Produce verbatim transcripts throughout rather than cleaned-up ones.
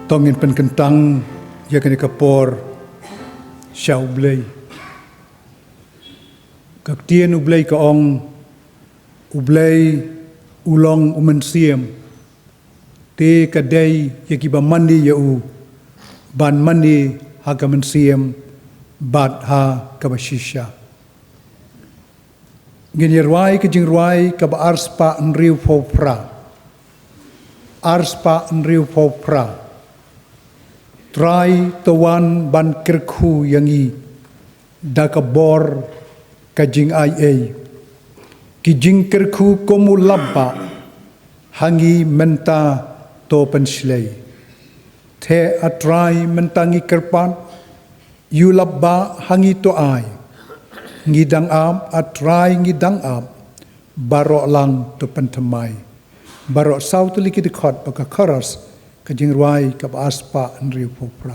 To ngin pynkyntang ïa kane ka por sha U Blei. Ka ktien U Blei ka ong, U Blei u long u mynsiem, te ka dei ïa kiba mane ïa u ban mane ha ka mynsiem bad ha kaba shisha. Ngin ïa rwai ka jingrwai kaba arspah hynriewphew phra. Arspah hynriewphew phra. Trai, to wan ban kyrkhu ïa ngi da ka bor ka jingaiei. Ki jingkyrkhu kum u lapbah ha ngi mynta to pynshlei. Te A Trai mynta ngi kyrpad, ïa u lapbah ha ngi to ai. Ngi dang ap, A Trai ngi dang ap, baroh lang to pynthymmai. Baroh saw tylli ki dkhot bad ka chorus, ka jingrwai kaba arspah hynriewphew phra.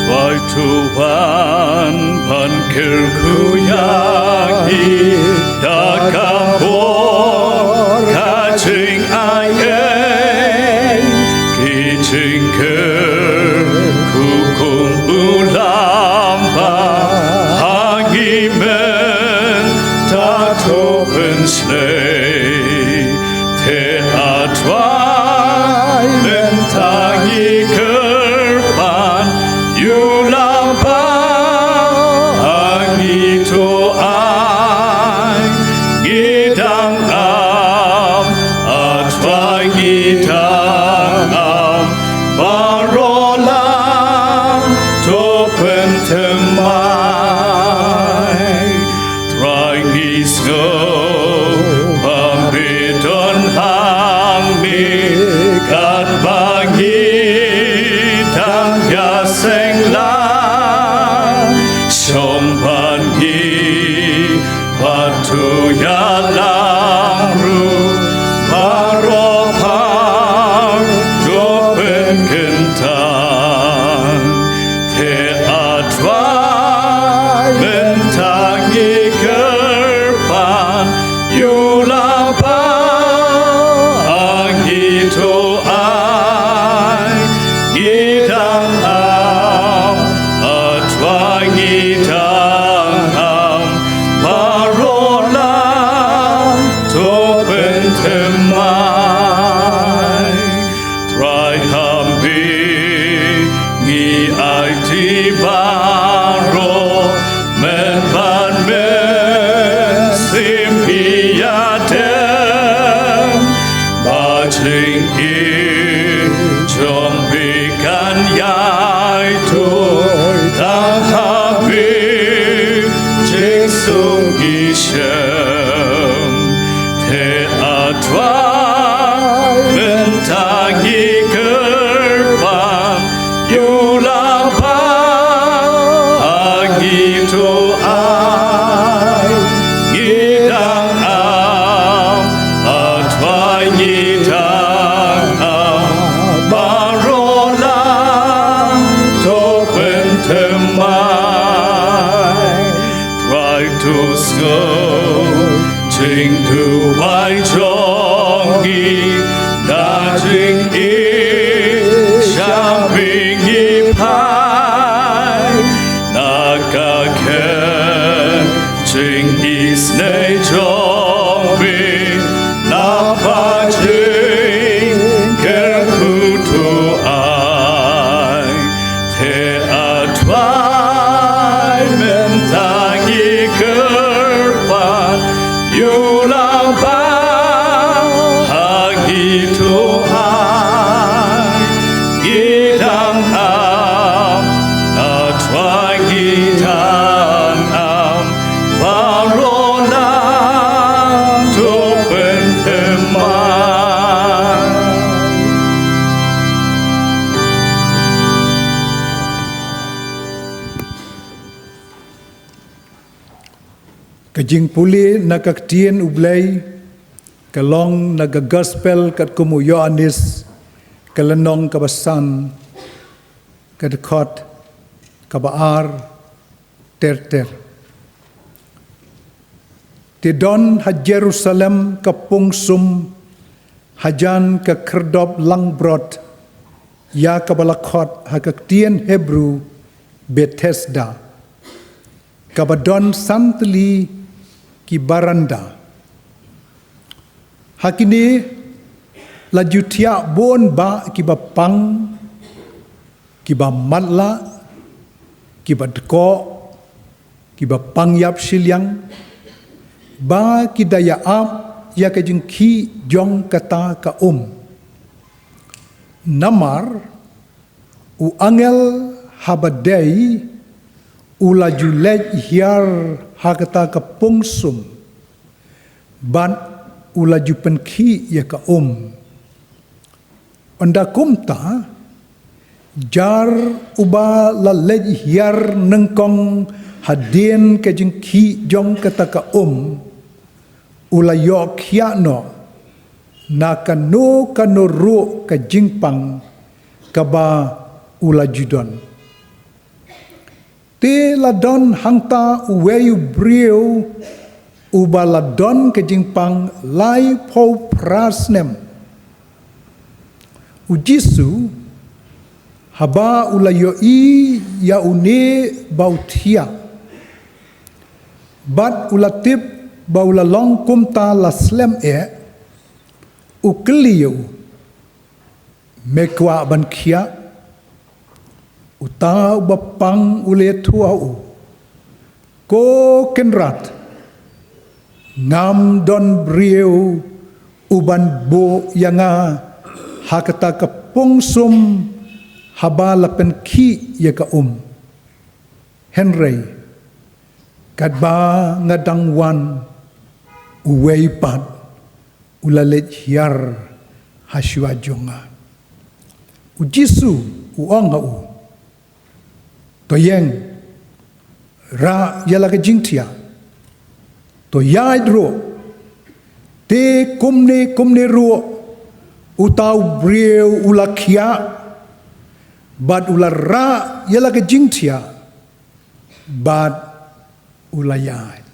Trai, to wan ban kyrkhu ïa ngi da ka bor ka jingaiei. Ki jingkyrkhu kum u lapbah ha ngi mynta to pynshlei. Te A Trai mynta ngi kyrpad, ïa u lapbah ha ngi to ai. Ngi dang ap, A Trai ngi dang ap, baroh lang to pynthymmai. Trai ngi sngew ba phi don hangne katba ngi dang ïaseng lang. Shong bad ngi bad to ïalam ruh baroh phang to pynkyntang. Te A Trai mynta ngi kyrpad, ïa u lapbah ha ngi to ai. Ngi dang ap, A Trai ngi dang ap, baroh lang to pynthymmai. Trai ha me ngi aiti baroh, mynba mynsiem phi ïadei, ba jingim jong phi kan ïai tuid tang ha me Jisu ngi shem. Te A Trai mynta ngi kyrpad, ïa u lapbah ha ngi to ai. Ngi dang ap, A Trai ngi dang ap, baroh lang to pynthymmai. Trai to sngew jingduwai jong ngi, na jingim sha me ngi phai, na ka khein jingisynei jong me, na ka jingkyrkhu to ai. Te A Trai mynta ngi kyrpad, ïa u lapbah ha ngi to ai. Ngi dang ap, A Trai ngi dang ap, baroh lang to pynthymmai. Ka jingpule na ka ktien U Blei ka long na ka Gospel katkum u Ïoannis, ka lynnong kaba san, Ka dkhot kaba ar ter ter. Te don ha Jerusalem ka pung sum hajan ka khyrdop langbrot, ïa kaba la khot ha ka ktien Hebru Bethesda, kaba don san tylli ki baranda. Ha kine la ju thiah bun bah kiba pang, kiba matlah, kiba dkoh, kiba pang ïap shiliang, ba ki da ïa ap ïa ka jingkhih jong kata ka um. Namar u angel haba dei u la ju leit hiar ha kata ka pung sum, bad u la ju pynkhih ïa ka um. Ynda kumta, jar uba la leit hiar nyngkong hadien ka jingkhih jong kata ka um, u la ïoh khiah noh na kano kano ruh ka jingpang kaba u la ju don. Te la don hangta uwei u briew uba la don ka jingpang laiphew phra snem. U Jisu, haba u la ïohi ïa une ba u thiah, bad u la tip ba u la long kumta la slem eh, u kylli ïa u, "Me kwah ban khiah?" Uta uba pang u la ïathuh ha u, "Ko Kynrad, ngam don briew uban buh ïa nga ha kata ka pung sum haba la pynkhih ïa ka um. Hynrei katba nga dang wan, uwei pat u la leit hiar ha shuwa jong nga." U Jisu u ong ha u, "To ïeng, rah ïa la ka jingthiah. To ïaid ruh." Te kumne kumne ruh uta u briew u la khiah, bad u la rah ïa la ka jingthiah, bad u la ïaid.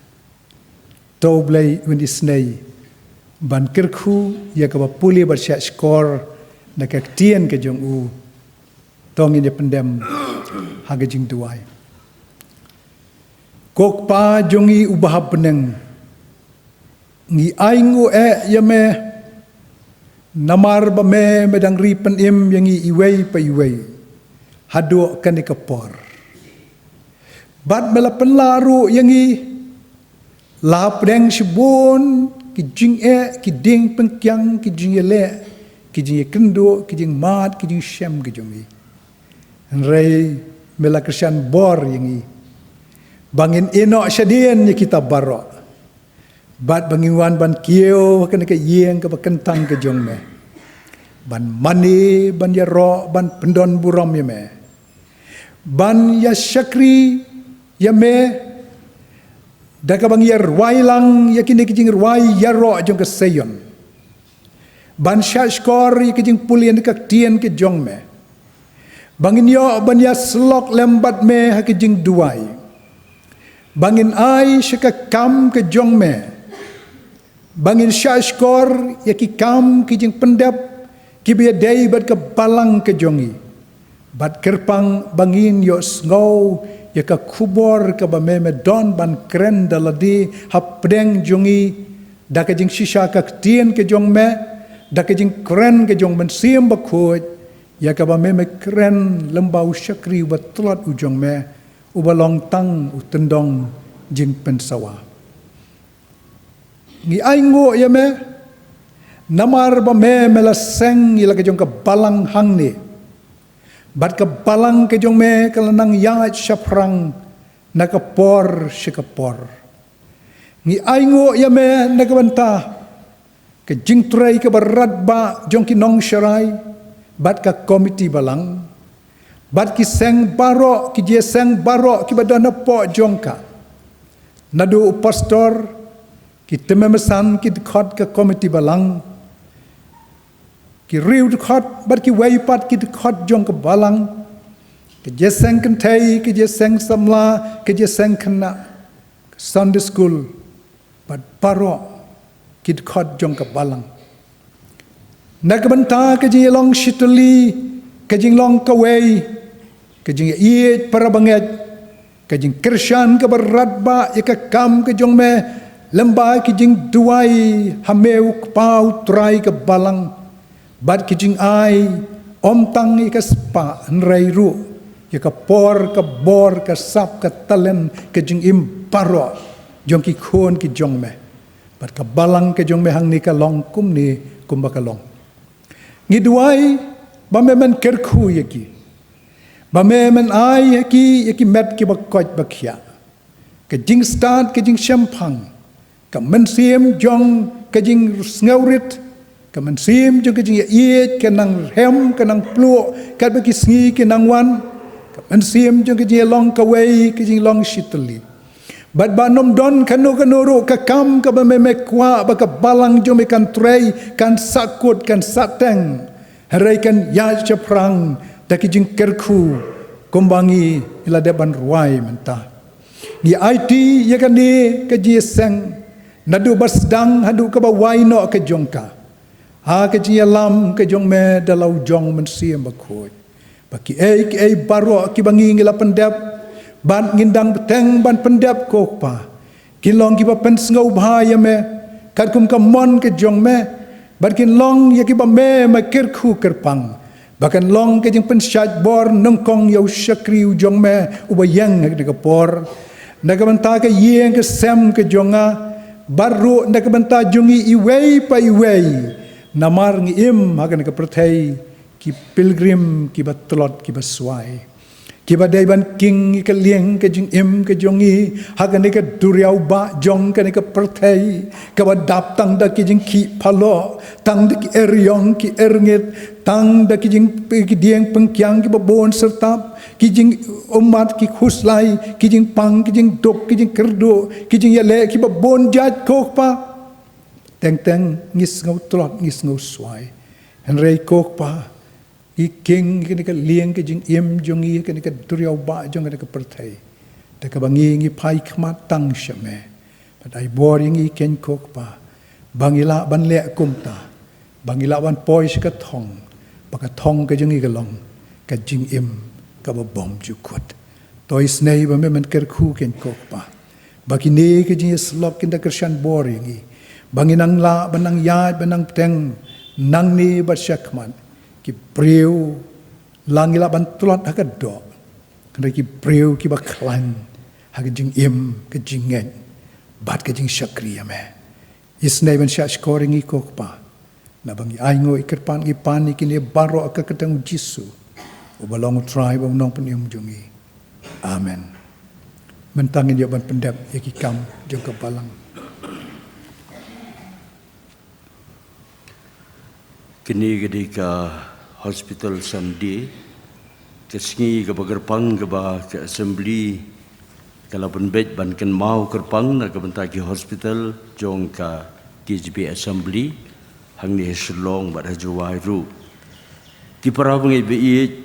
To U Blei un isynei ban kyrkhu ïa kaba pule bad shah shkor na ka ktien ka jong u. To ngin ïa pyndem ha ka jingduwai. Ko Kpa jong ngi uba ha bneng, ngi ainguh eh ïa me, namar ba me, me dang ri pynim ïa ngi iwei pa iwei haduh kane ka por. Bad me la pynlah ruh ïa ngi, la pdeng shibun ki jingeh, ki dieng pyngkiang, ki jingïaleh, ki jingïakynduh, ki jingmad, ki jingshem ki jong ngi. Hynrei me la kyrshan bor ïa ngi ba ngin ïehnoh shadien ïa kita baroh, bad ba ngin wan ban kiew ha kane ka ïing kaba kyntang ka jong me, ban mane, ban ïaroh, ban pyndon burom ïa me, ban ïa shakri ïa me da kaba ngi ïa rwai lang ïa kine ki jingrwai ïaroh jong ka Seion, ban shah shkor ïa ka jingpule na ka ktien ka jong me, ba ngin ïoh ban ïa syllok lem bad me ha ka jingduwai, ba ngin ai sha ka kam ka jong me, ba ngin shah shkor ïa ki kam ki jingpyndep kiba ïadei bad ka balang ka jong ngi, bad kyrpang ba ngin ïohsngew ïa ka khubor kaba me, me don ban kren da lade ha pdeng jong ngi, da ka jingshisha ka ktien ka jong me, da ka jingkren ka jong u Mynsiem Bakhuid, ïa kaba me, me kren lyngba u shakri uba tlot u jong me, uba long tang u tyndong jingpynsawa. Ngi ainguh ïa me namar ba me, me la seng ïa la ka jong ka balang hangne, bad ka balang ka jong me ka la nang ïaid shaphrang na ka por sha ka por. Ngi ainguh ïa me na ka bynta ka jingtrei kaba radbah jong ki nongsharai bad ka komiti balang, bad ki seng baroh, ki jingïaseng baroh kiba don hapoh jong ka, naduh u pastor, ki tymmen basan, ki dkhot ka komiti balang, ki riew dkhot bad kiwei pat ki dkhot jong ka balang, Ka jingïaseng kynthei, ka jingïaseng samla, ka jingïaseng khynnah, ka Sunday school, bad baroh ki dkhot jong ka balang. Na ka bynta ka jingïalong shitylli, ka jinglong kawei, ka jingïaieit para bangeit, ka jingkyrshan kaba radbah ïa ka kam ka jong me, lyngba ki jingduwai ha me u Kpa u Trai ka balang. Bad ki jingai, ym tang ïa ka spah hynrei ruh ïa ka por, ka bor, ka sap, ka talent, ka jingim baroh jong ki khun ki jong me. Bad ka balang ka jong me hangne ka long kumne kumba ka long. Ngi duwai ba me men kyrkhu ïa ki, ba me men ai ha ki ïa ki met kiba koit ba khiah, ka jingstad, ka jingshemphang, ka mynsiem jong ka jingsngewrit, ka mynsiem jong ka jingïaieit, ka nang rhem, ka nang pluh katba ki sngi ki nang wan, ka mynsiem jong ka jingïalong kawei, ka jinglong shitylli. Bad ba ym don kano kano ruh ka kam kaba me, me kwah ba ka balang jong me kan trei, kan sahkut, kan sahteng, hynrei kan ïaid shaphrang da ki jingkyrkhu kumba ngi la dep ban rwai mynta. Ngi aiti ïa kane ka jingïaseng, naduh ba sdang haduh kaba wai noh ka jong ka, ha ka jingïalam ka jong me da la u jong Mynsiem Bakhuid, ba kiei kiei baroh kiba ngi, ngi la pyndep bad ngin dang bteng ban pyndep, ko Kpa, kin long kiba pynsngewbha ïa me katkum ka mon ka jong me, bad kin long ïa kiba me, me kyrkhu kyrpang, ba kan long ka jingpynshait bor nyngkong ïa u shakri u jong me uba ïeng ha kane ka por, na ka bynta ka ïing ka sem ka jong nga, bad ruh na ka bynta jong ngi iwei pa iwei. Namar ngi im ha kane ka pyrthei ki pilgrim, kiba tlot, kiba swai, kiba dei ban king ïa ka lieng ka jingim ka jong ngi ha kane ka duriaw bah jong kane ka pyrthei, kaba dap tang da ki jingkhih paloh, tang da ki eriong ki erngit, tang da ki jing, ki dieng pynkiang kiba bun syrtap, ki jingummat, ki khuslai, ki jingpang, ki jingduk, ki jingkyrduh, ki jingïaleh kiba bun jait, ko Kpa. Teng teng ngi sngew tlot, ngi sngew swai. Hynrei, ko Kpa, ngi king ïa kane ka lieng ka jingim jong ngi, kane ka duriaw bah jong kane ka pyrthei, da kaba ngi, ngi phai khmat tang sha me. Bad ai bor ïa ngi keiñ, ko Kpa, ba ngi lah ban leh kumta, ba ngi lah ban poi sha ka thong, ba ka thong ka jong ngi ka long ka jingim kaba bymjukut. To isynei ba me men kyrkhu keiñ, ko Kpa, ba kine ki jingïasyllok kin da kyrshan bor ïa ngi, ba ngin nang lah ban nang ïaid, ban nang bteng nangne bad shakhmat. Ki briew la ngi lah ban tlot ha ka doh, hynrei ki briew kiba khlaiñ ha ka jingim, ka jingngeit bad ka jingshakri ïa me. Isynei ban shahshkor ïa ngi, ko Kpa, naba ngi ainguh, ngi kyrpad, ngi pan ïa kine baroh ha ka kyrteng U Jisu, uba long U Trai bad U Nongpynim jong ngi. Amen. Mynta ngin ïoh ban pyndep ïa ki kam jong ka balang. Kine ka dei ka Hospital Sunday, ka sngi kaba kyrpang kaba ka Assembly ka la pynbeit ban kynmaw kyrpang na ka bynta ki hospital jong ka T J P Assembly hangne ha Shillong bad ha Jowai ruh. Ki para bangeit ba ïeit,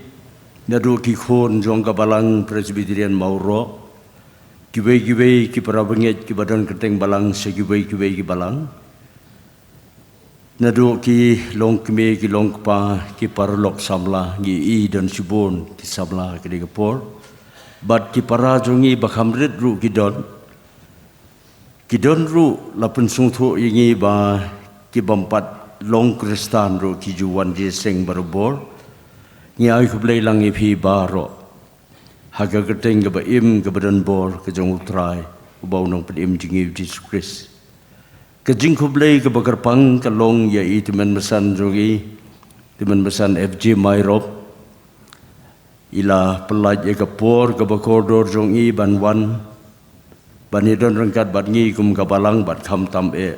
naduh ki khun jong ka Balang Presbyterian Mawroh, kiwei kiwei ki para bangeit kiba don kyrteng balang sha kiwei kiwei ki balang, naduh ki longkmie, ki longkpa, ki paralok samla, ngi i don shibun ki samla ha kane ka por. Bad ki para jong ngi ba kham rit ruh ki don. Ki don ruh la pynsngewthuh ïa ngi ba ki bym pat long Khristan ruh ki ju wan jingïaseng barabor. Ngi ai khublei lang ïa phi baroh ha ka kyrteng kaba im, kaba don bor ka jong U Trai uba U Nongpynim jong ngi U Jisu Khrist. Ka jingkhublei kaba kyrpang ka long ïa i Tymmen Basan jong ngi, Tymmen Basan F J Mairop. I la pyllait ïa ka por kaba kordor jong i ban wan, ban ïadon ryngkat bad ngi kum ka balang bad khamtam eh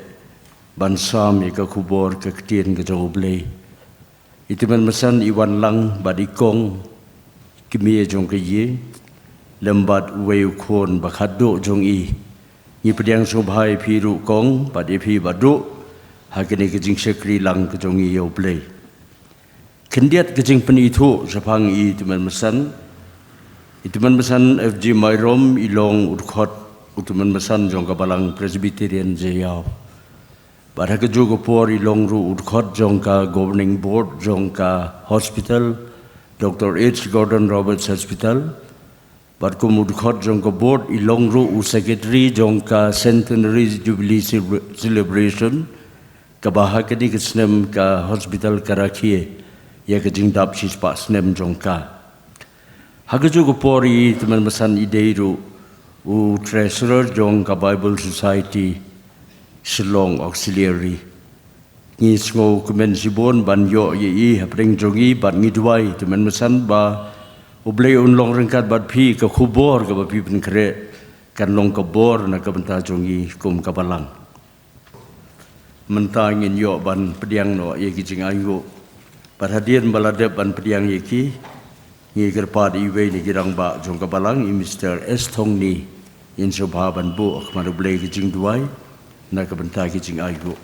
ban sam ïa ka khubor ka ktien ka jong U Blei. I Tymmen Basan i wan lang bad i kong, kmie jong ka ïing, lem bad uwei u khun ba khatduh jong i. Ngi pdiang sngewbha ïa phi ruh kong bad ïa phi Bah Duh ha kane ka jingshakri lang ka jong ngi ïa U Blei. Khyndiat ka jingpynithuh shaphang i Tymmen Basan, I Tymmen Basan F G Myrom i long u dkhot u Tymmen Basan jong ka Balang Presbyterian Jaïaw. Bad ha kajuh ka por i long ruh u dkhot jong ka Governing Board jong ka hospital, Doctor H Gordon Roberts Hospital. Bad kum u dkhot jong ka board i long ruh u secretary jong ka Centenary Jubilee Celebra-, Celebration, kaba ha kane ka snem ka hospital ka rakhe ïa ka jingdap shispah snem jong ka. Ha kajuh ka por i Tymmen Basan i dei ruh u treasurer jong ka Bible Society Shillong Auxiliary. Ngi sngewkmen shibun ban ïoh ïa i hapdeng jong ngi bad ngi duwai Tymmen Basan ba U Blei un long ryngkat bad phi, ka khubor kaba phi pynkhreh kan long ka bor na ka bynta jong ngi kum ka Balang. Mynta ngin ïoh ban pdiang noh ïa ki jingainguh. Bad hadien ba la dep ban pdiang ïa ki, ngi kyrpad iwei na ki rangbah jong ka Balang, i Mister S Thongni, in sngewbha ban buh ha khmat U Blei ki jingduwai na ka bynta ki jingainguh.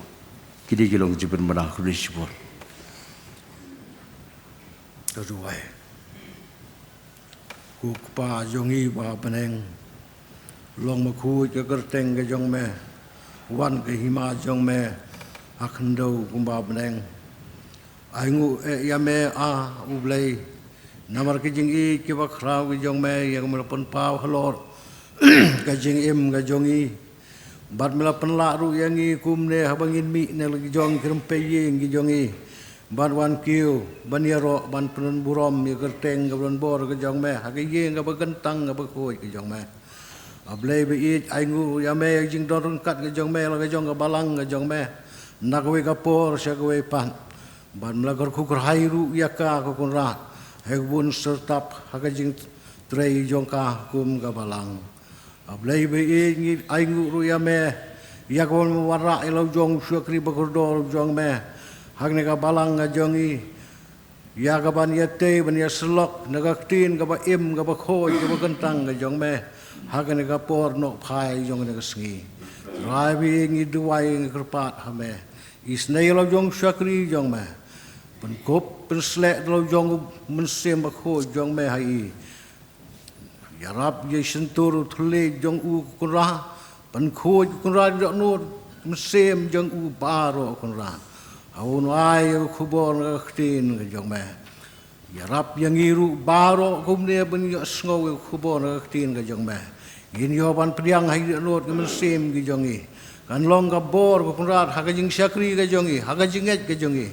Kine ki long ki jingpynbna, khublei shibun. Ka duwai. Ko Kpa jong ngi ba ha bneng, long makhuid ka kyrteng ka jong me, wan ka hima jong me ha khyndew kumba ha bneng. Ainguh eh ïa me, A U Blei, namar ki jingïeit kiba khraw ki jong me ïa ka me la pynpaw halor ka jingim ka jong ngi. Bad me la pynlah ruh ïa ngi kumne haba ngin mih na la ki jong ki rympei ïing ki jong ngi. Bad wan kiew ban ïaroh ban pynburom ïa ka kyrteng kaba donbor ka jong me ha ka ïing kaba kyntang kaba khuid ka jong me. A Blei ba ïeit, ainguh ruh ïa me ïa ka jingdon ryngkat ka jong me la ka jong ka Balang ka jong me na kawei ka por sha kawei pat. Bad me la kyrkhu kyrhai ruh ïa ka, ko Kynrad, ha ka bun syrtap ha ka jingtrei jong ka kum ka Balang. A Blei ba ïeit, ngi ainguh ruh ïa me ïa kaba me wanrah ïa la u jong u shakri ba kordor u jong me ha kane ka Balang ka jong ngi, ïa ka ban ïatei ban ïasyllok na ka ktien kaba im kaba khuid kaba kyntang ka jong me ha kane ka por nohphai jong kane ka sngi. Trai ba ïeit, ngi duwai ngi kyrpad ha me, isynei ïa la u jong u shakri jong me, pynkup pynsleh da la u jong u Mynsiem Bakhuid jong me ha i. Ïarap ïa i shyntur u thylliej jong u, ko Kynrad, pynkhuid, ko Kynrad, ïa u dohnud mynsiem jong u baroh, ko Kynrad. Haba un ai ïa ka khubor na ka ktien ka jong me. Ïarap ïa ngi ruh baroh kumne ban ïohsngew ïa ka khubor na ka ktien ka jong me. Ngin ïoh ban pdiang ha ki dohnud ki mynsiem ki jong ngi. Kan long ka bor, ko Kynrad, ha ka jingshakri ka jong ngi, ha ka jingngeit ka jong ngi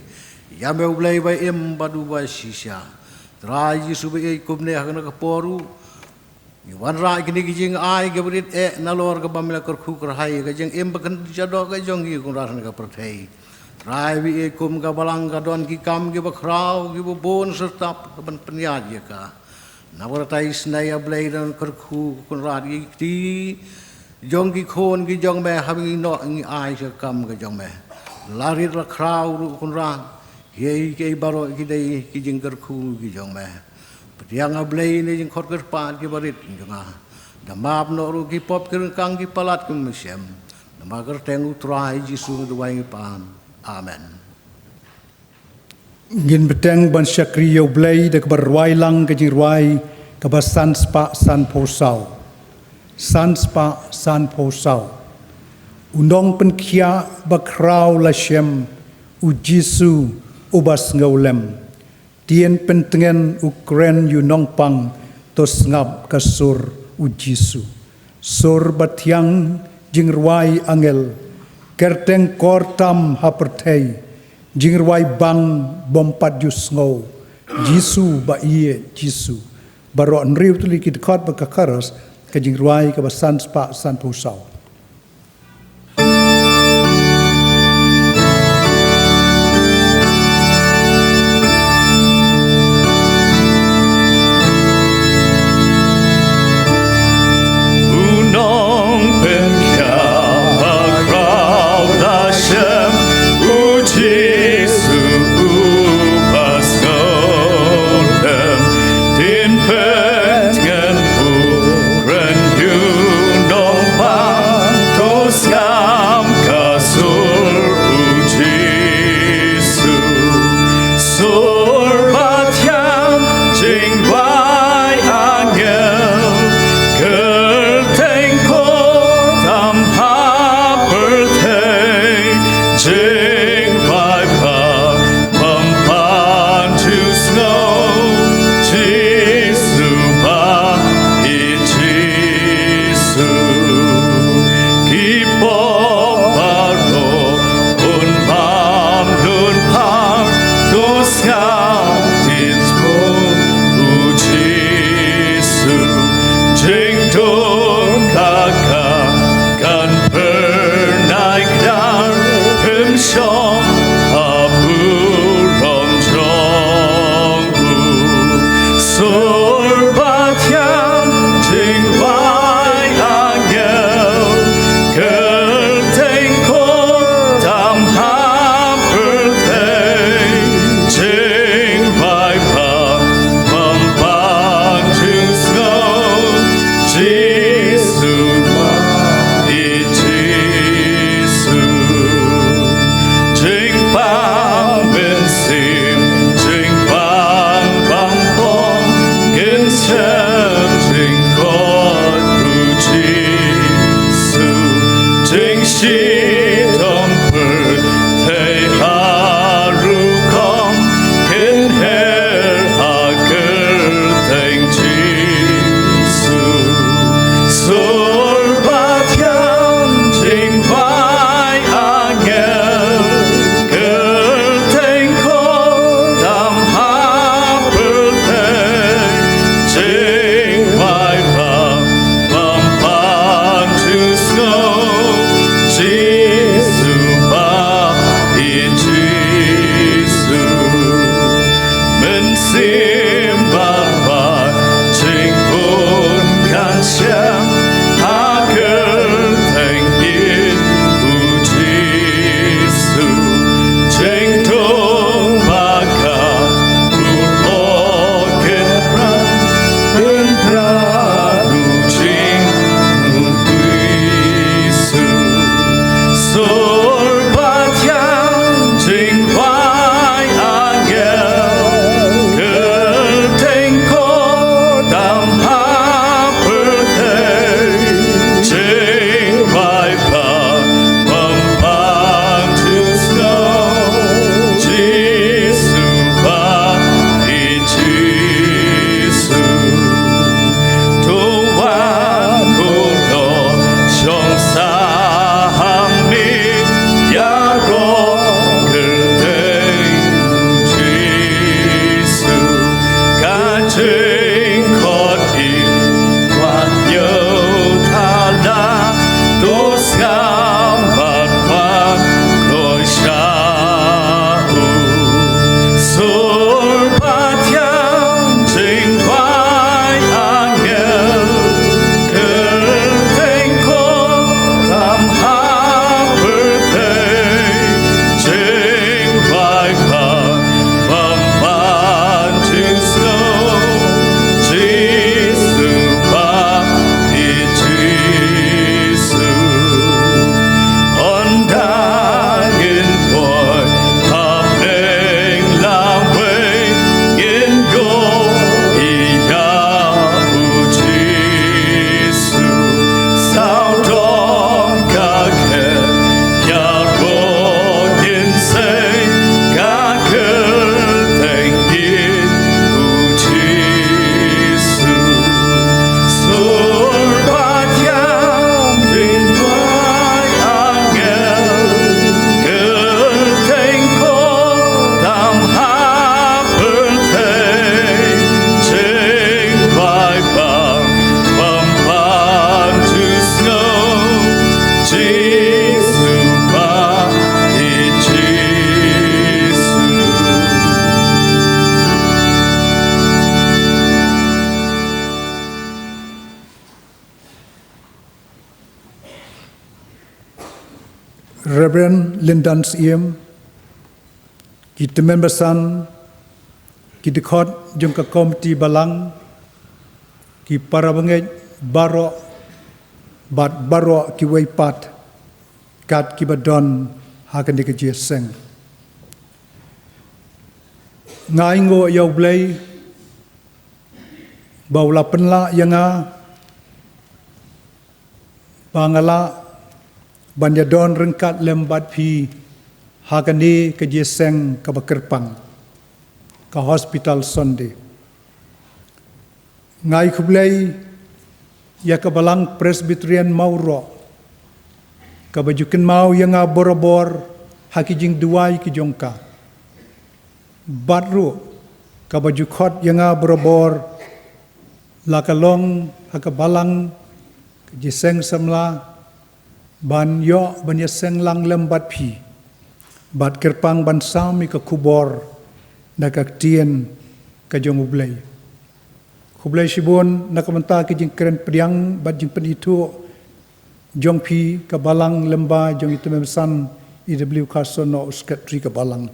ïa me, U Blei ba im bad uba shisha. Trai Jisu ba ïeit, kumne ha kane ka por ruh ngi wanrah kine ki jingai kiba rit eh nalor kaba me la kyrkhu kyrhai, ka jingim ba kynja doh ka jong ngi, ko Kynrad, ha kane ka pyrthei. Trai ba ïeit, kum ka Balang ka don ki kam kiba khraw kiba bun syrtap kaban pynïaid ïa ka. Namar kata isynei, A Blei, don kyrkhu, ko Kynrad, ïa ki kti jong ki khun ki jong me haba ngi noh ngi ai sha ka kam ka jong me. La rit la khraw ruh, ko Kynrad, ïa kiei baroh ki dei ki jingkyrkhu ki jong me. Pdiang, A Blei, ïa kine ki jingkhot kyrpad kiba rit jong nga. Da map noh ruh ki pop ki ryngkang ki palat ki mynsiem. Namar ka kyrteng U Trai Jisu ngi duwai ngi pan. Amen. Ngin bteng ban shakri ïa U Blei da kaba rwai lang ka jingrwai kaba san spah san phew saw. San spah san phew saw. U nongpynkhiah ba khraw la shem, U Jisu uba sngewlem. Tien pyntngen u kren ïa u nongpang, to sngap ka sur U Jisu. Sur ba thiang, jingrwai angel, kyrteng kor tam ha pyrthei, jingrwai bang bym pat ju sngew, Jisu ba ïeit, Jisu. Baroh hynriew tylli ki dkhot bad ka chorus, ka jingrwai kaba san spah san phew saw. U nongpynkhiah ba khraw la shem, U Jisu uba sngewlem, tien pyntngen u kren ïa u nongpang, to sngap ka sur U Jisu. Sur ba thiang, jingrwai angel, Ur pathiang jingbai angel, kyrteng ko tam ha pyrthei, jingbai pa bym pat ju sngew, Jisu ma i Jisu. Jingpang mynsiem, jingpang bang pong, ngin shem jingkoit u Jisu. Jingshitom pyrthei ha rukom, ngin her ha kyrteng Jisu. Sur pathiang jingbai angel, kyrteng ko tam ha pyrthei, jingbai pa bym pat ju sngew, Jisu ma i Jisu. Mynsiem Baroh, jingpun kan shem ha kyrteng i u Jisu. Jingdon ba ka u Kynrad, Kynrad u jingmut Jisu. Sur pathiang jingbai angel, kyrteng ko tam ha pyrthei, jingbai pa bym pat ju sngew, Jisu ma i Jisu. To wan ko to shong sah hangne, ïaroh kyrteng Jisu. Ka jingkhot i wat ïoh thala, to sngap bad wan kloi sha u. Sur pathiang jingbai angel, kyrteng ko tam ha pyrthei, jingbai pa bym pat ju sngew, Jisu ma i Jisu. Ynda ngin poi ha pdeng lawei, ngin ïoh ïa u Jisu. Sawdong ka khet ïaroh ngin sei, ka kyrteng i u Jisu. Sur pathiang jingbai angel, kyrteng ko tam ha pyrthei, jingbai pa bym pat ju sngew, Jisu ma i Jisu. Reverend Lyndan Syiem, ki tymmen basan, ki dkhot jong ka komiti balang, ki para bangeit baroh, bad baroh kiwei pat, kat kiba don ha kane ka jingïaseng. Nga ainguh ïa U Blei ba u la pynlah ïa nga ba nga lah ban ïadon ryngkat lem bad phi ha kane ka jingïaseng kaba kyrpang, ka Hospital Sunday. Nga ai khublei ïa ka Balang Presbyterian Mawroh, kaba ju kynmaw ïa nga borabor ha ki jingduwai ki jong ka. Bad ruh kaba ju khot ïa nga borabor, la ka long ha ka balang, ka jingïaseng samla, ban ïoh ban ïaseng lang lem bad phi, bad kyrpang ban sam ïa ka khubor na ka ktien ka jong U Blei. Khublei shibun na ka bynta ki jingkren pdiang bad jingpynithuh jong phi ka Balang lyngba jong i Tymmen Basan E W Carson, u Secretary ka Balang.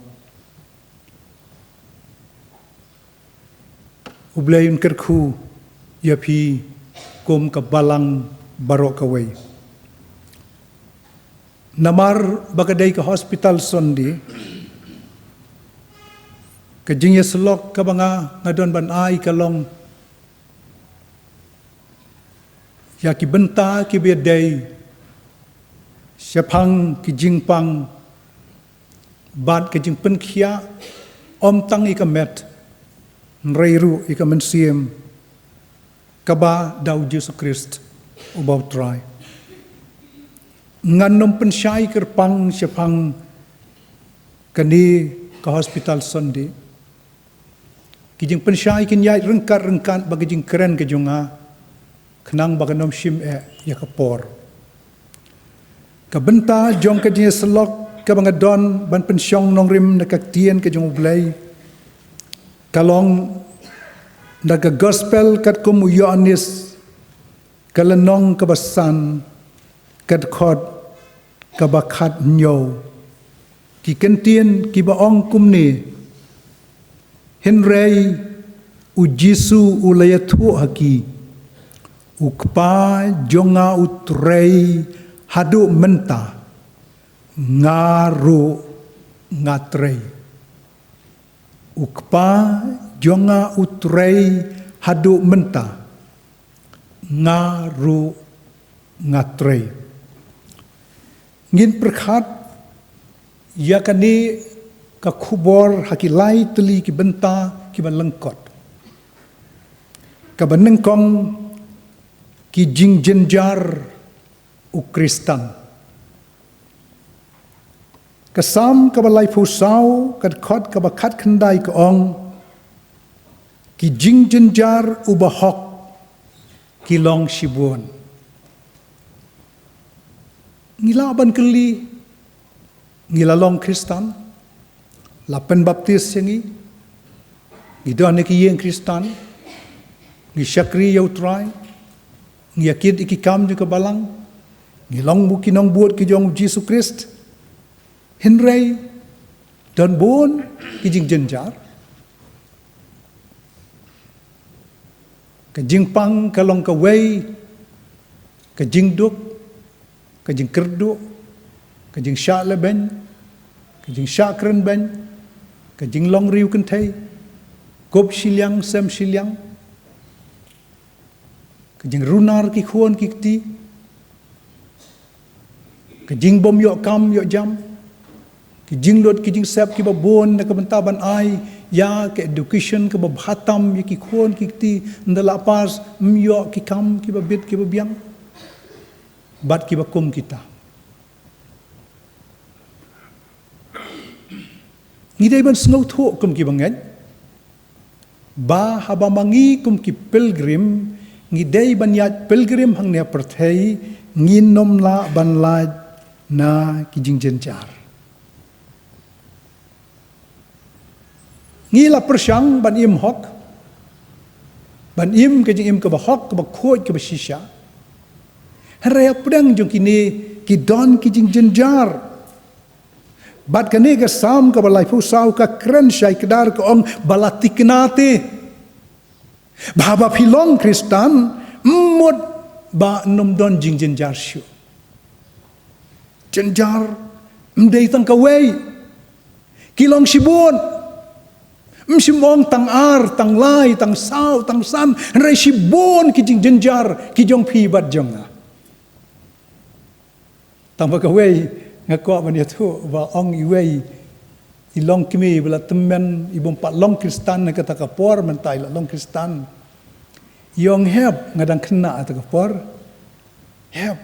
U Blei un kyrkhu ïa phi kum ka Balang baroh kawei. Namar ba ka dei ka Hospital Sunday, ka jingïasyllok kaba nga, nga don ban ai ka long ïa ki bynta kiba dei shaphang ki jingpang bad ka jingpynkhiah, ym tang ïa ka met, hynrei ruh ïa ka mynsiem kaba da u Jisu Khrist uba u Trai. Ngan ym pynshai kyrpang shaphang kane ka Hospital Sunday. Ki jingpynshai kin ïaid ryngkat ryngkat bad ka jingkren ka jong nga, khnang ba kan ym shim eh ïa ka por. Ka bynta jong ka jingïasyllok kaba nga don ban pynshong nongrim na ka ktien ka jong U Blei ka long na ka Gospel katkum u Ïoannis, ka lynnong kaba san, ka dkhot kaba khathynñiew. Ki kyntien kiba ong kumne: Hynrei u Jisu u la ïathuh ha ki, U Kpa jong nga u trei haduh mynta, nga ruh nga trei. U Kpa jong nga u trei haduh mynta, nga ruh nga trei. Ngin pyrkhat ïa kane ka khubor ha ki lai tylli ki bynta kiba lyngkot. Kaba nyngkong, ki jingjynjar u Khristan. Ka Salm kaba laiphew saw, ka dkhot kaba khatkhyndai ka ong: Ki jingjynjar u bahok ki long shibun. Ngi lah ban kylli, ngi la long Khristan, la pynbaptis ïa ngi, ngi don ha ki ïing Khristan, ngi shakri ïa u Trai, ngi ïakit ïa ki kam jong ka Balang, ngi long bad ki nongbud ki jong u Jisu Khrist. Hynrei don bun ki jingjynjar. Ka jingpang ka long kawei, ka jingduk, ka jingkyrduh, ka jingshah lehbeiñ, ka jingshah krenbeiñ, ka jinglong riewkynthei, kup shiliang sem shiliang, ka jingrunar ki khun ki kti, ka jingbym ïoh kam ïoh jam, ki jinglut ki jingsep kiba bun na ka bynta ban ai ïa ka education kaba bha tam ïa ki khun ki kti, ynda la pass ym ïoh ki kam kiba bit kiba biang, bad kiba kum kita. Ngi dei ban sngewthuh kum ki bangeit ba haba ma ngi kum ki pilgrim ngi dei ban ïaid pilgrim hangne ha pyrthei, ngin ym lah ban lait na ki jingjynjar. Ngi la pyrshang ban im hok, ban im ka jingim kaba hok, kaba khuid, kaba shisha. Hynrei hapdeng jong kine ki don ki jingjynjar. Bad kane ka Salm kaba laiphew saw ka kren shai kdar, ka ong ba la thikna te ba haba phi long Khristan, mut ba ym don jingjynjar shuh. Jynjar ym dei tang kawei, ki long shibun. Ym shym ong tang ar, tang lai, tang saw, tang san, hynrei shibun ki jingjynjar ki jong phi bad jong nga. Tang ba kawei nga kwah ban ïathuh ba ong iwei i longkmie ba la tymmen, i bym pat long Khristan ha kata ka por, mynta i la long Khristan. I ong, hep, nga dang khynnah ha kata ka por. Hep,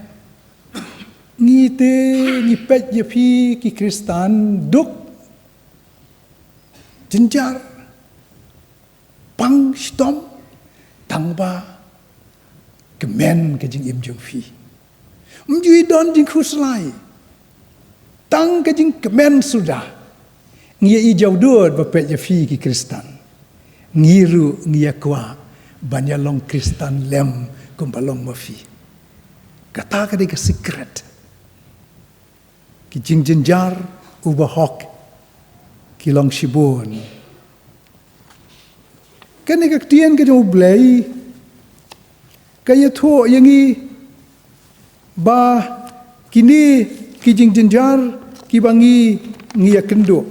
ngi te ngi peit ïa phi ki Khristan duk, jynjar, pang shitom, tang ba kmen ka jingim jong phi. Ym ju i don jingkhuslai, tang ka jingkmen suda. Ngi ïa i jaw dud ba peit ïa phi ki Khristan. Ngi ruh ngi ïa kwah Ban ïa long Khristan lem kumba long ma phi. Kata ka dei ka secret. Ki jingjynjar u bahok ki long shibun. Kane ka ktien ka jong U Blei ka ïathuh ïa ngi ba kine ki jingjynjar kiba ngi ngi ïa kynduh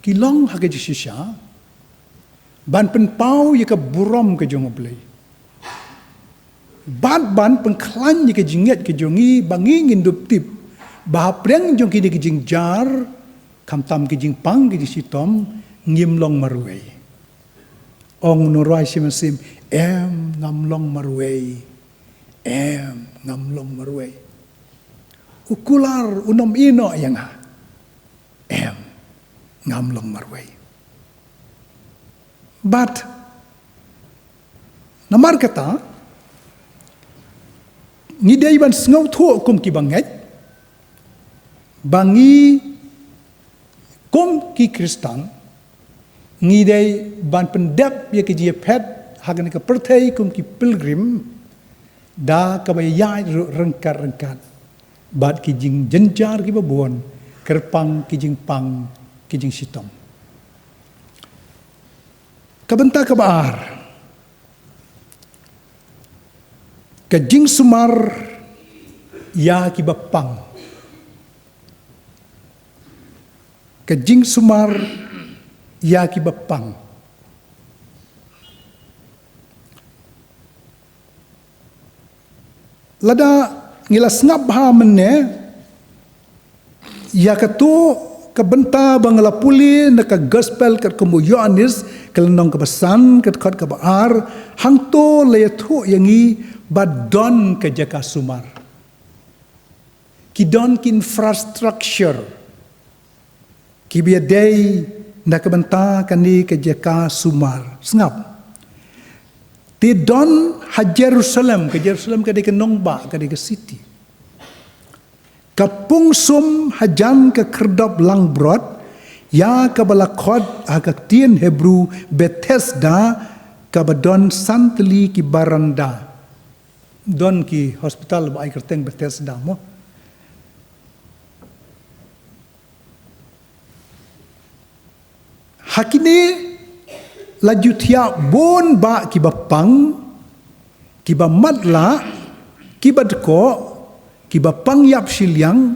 ki long ha ka jingshisha ban pynpaw ïa ka burom ka jong U Blei. Bad ban pynkhlaiñ ïa ka jingngeit ka jong ngi ba ngi ngin dup tip ba hapdeng jong kine ki jingjynjar, khamtam ki jingpang ki jingshitom, ngim long marwei. Ong u nongrwai shi mynsiem, em ngam long marwei. Em ngam long marwei. U kular u nym ïehnoh ïa nga. Em ngam long marwei. Bad namar kata ngi dei ban sngewthuh kum kiba ngeit ba ngi kum ki Khristan ngi dei ban pyndep ïa ki jingïaphet ha kane ka pyrthei kum ki pilgrim da kaba ïaid ruh ryngkat-ryngkat bad ki jingjynjar kiba bun, kyrpang ki jingpang ki jingshitom. Ka bynta kaba ar, ka jingsumar ïa kiba pang. Ka jingsumar ïa kiba pang. Lada ngi la sngap ha mynne ïa kato ka bynta ba nga la pule na ka gospel katkum u Ïoannis, ka lynnong kaba san, ka dkhot kaba ar, hangto la ïathuh ïa ngi ba don ka jaka sumar. Ki don ki infrastructure kiba ïadei na ka bynta kane ka jaka sumar. Sngap. Te don ha Jerusalem, ka Jerusalem ka dei ka nongbah, ka dei ka city. Ka pung sum hajan ka khyrdop langbrot ïa kaba la khot ha ka ktien Hebru Bethesda, kaba don san tylli ki baranda. Don ki hospital ba ai kyrteng Bethesda mo. Ha kine la ju thiah bun bah kiba pang, kiba matlah, kiba dkoh, kiba pang ïap shiliang,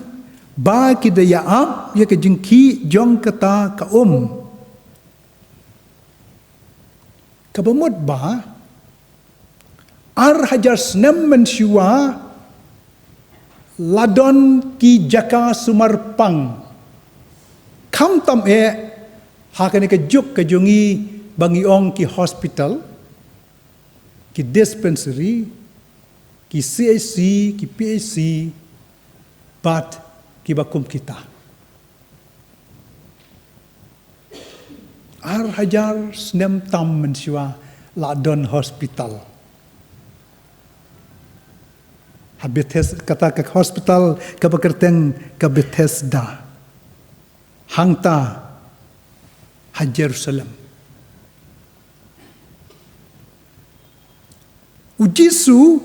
ba ki da ïa ap ïa ka jingkhih jong kata ka um. Kaba mut ba ar hajar snem mynshuwa la don ki jaka sumar pang. Khamtam eh ha kane ka juk ka jong ngi ba ngi ong ki hospital, ki dispensary, ki C H C, ki P H C, bad kiba kum kita. Ar hajar snem tam mynshuwa la don hospital. Ha Bethes-, kata ka hospital kaba kyrteng ka Bethesda. Hangta ha Jerusalem. U Jisu,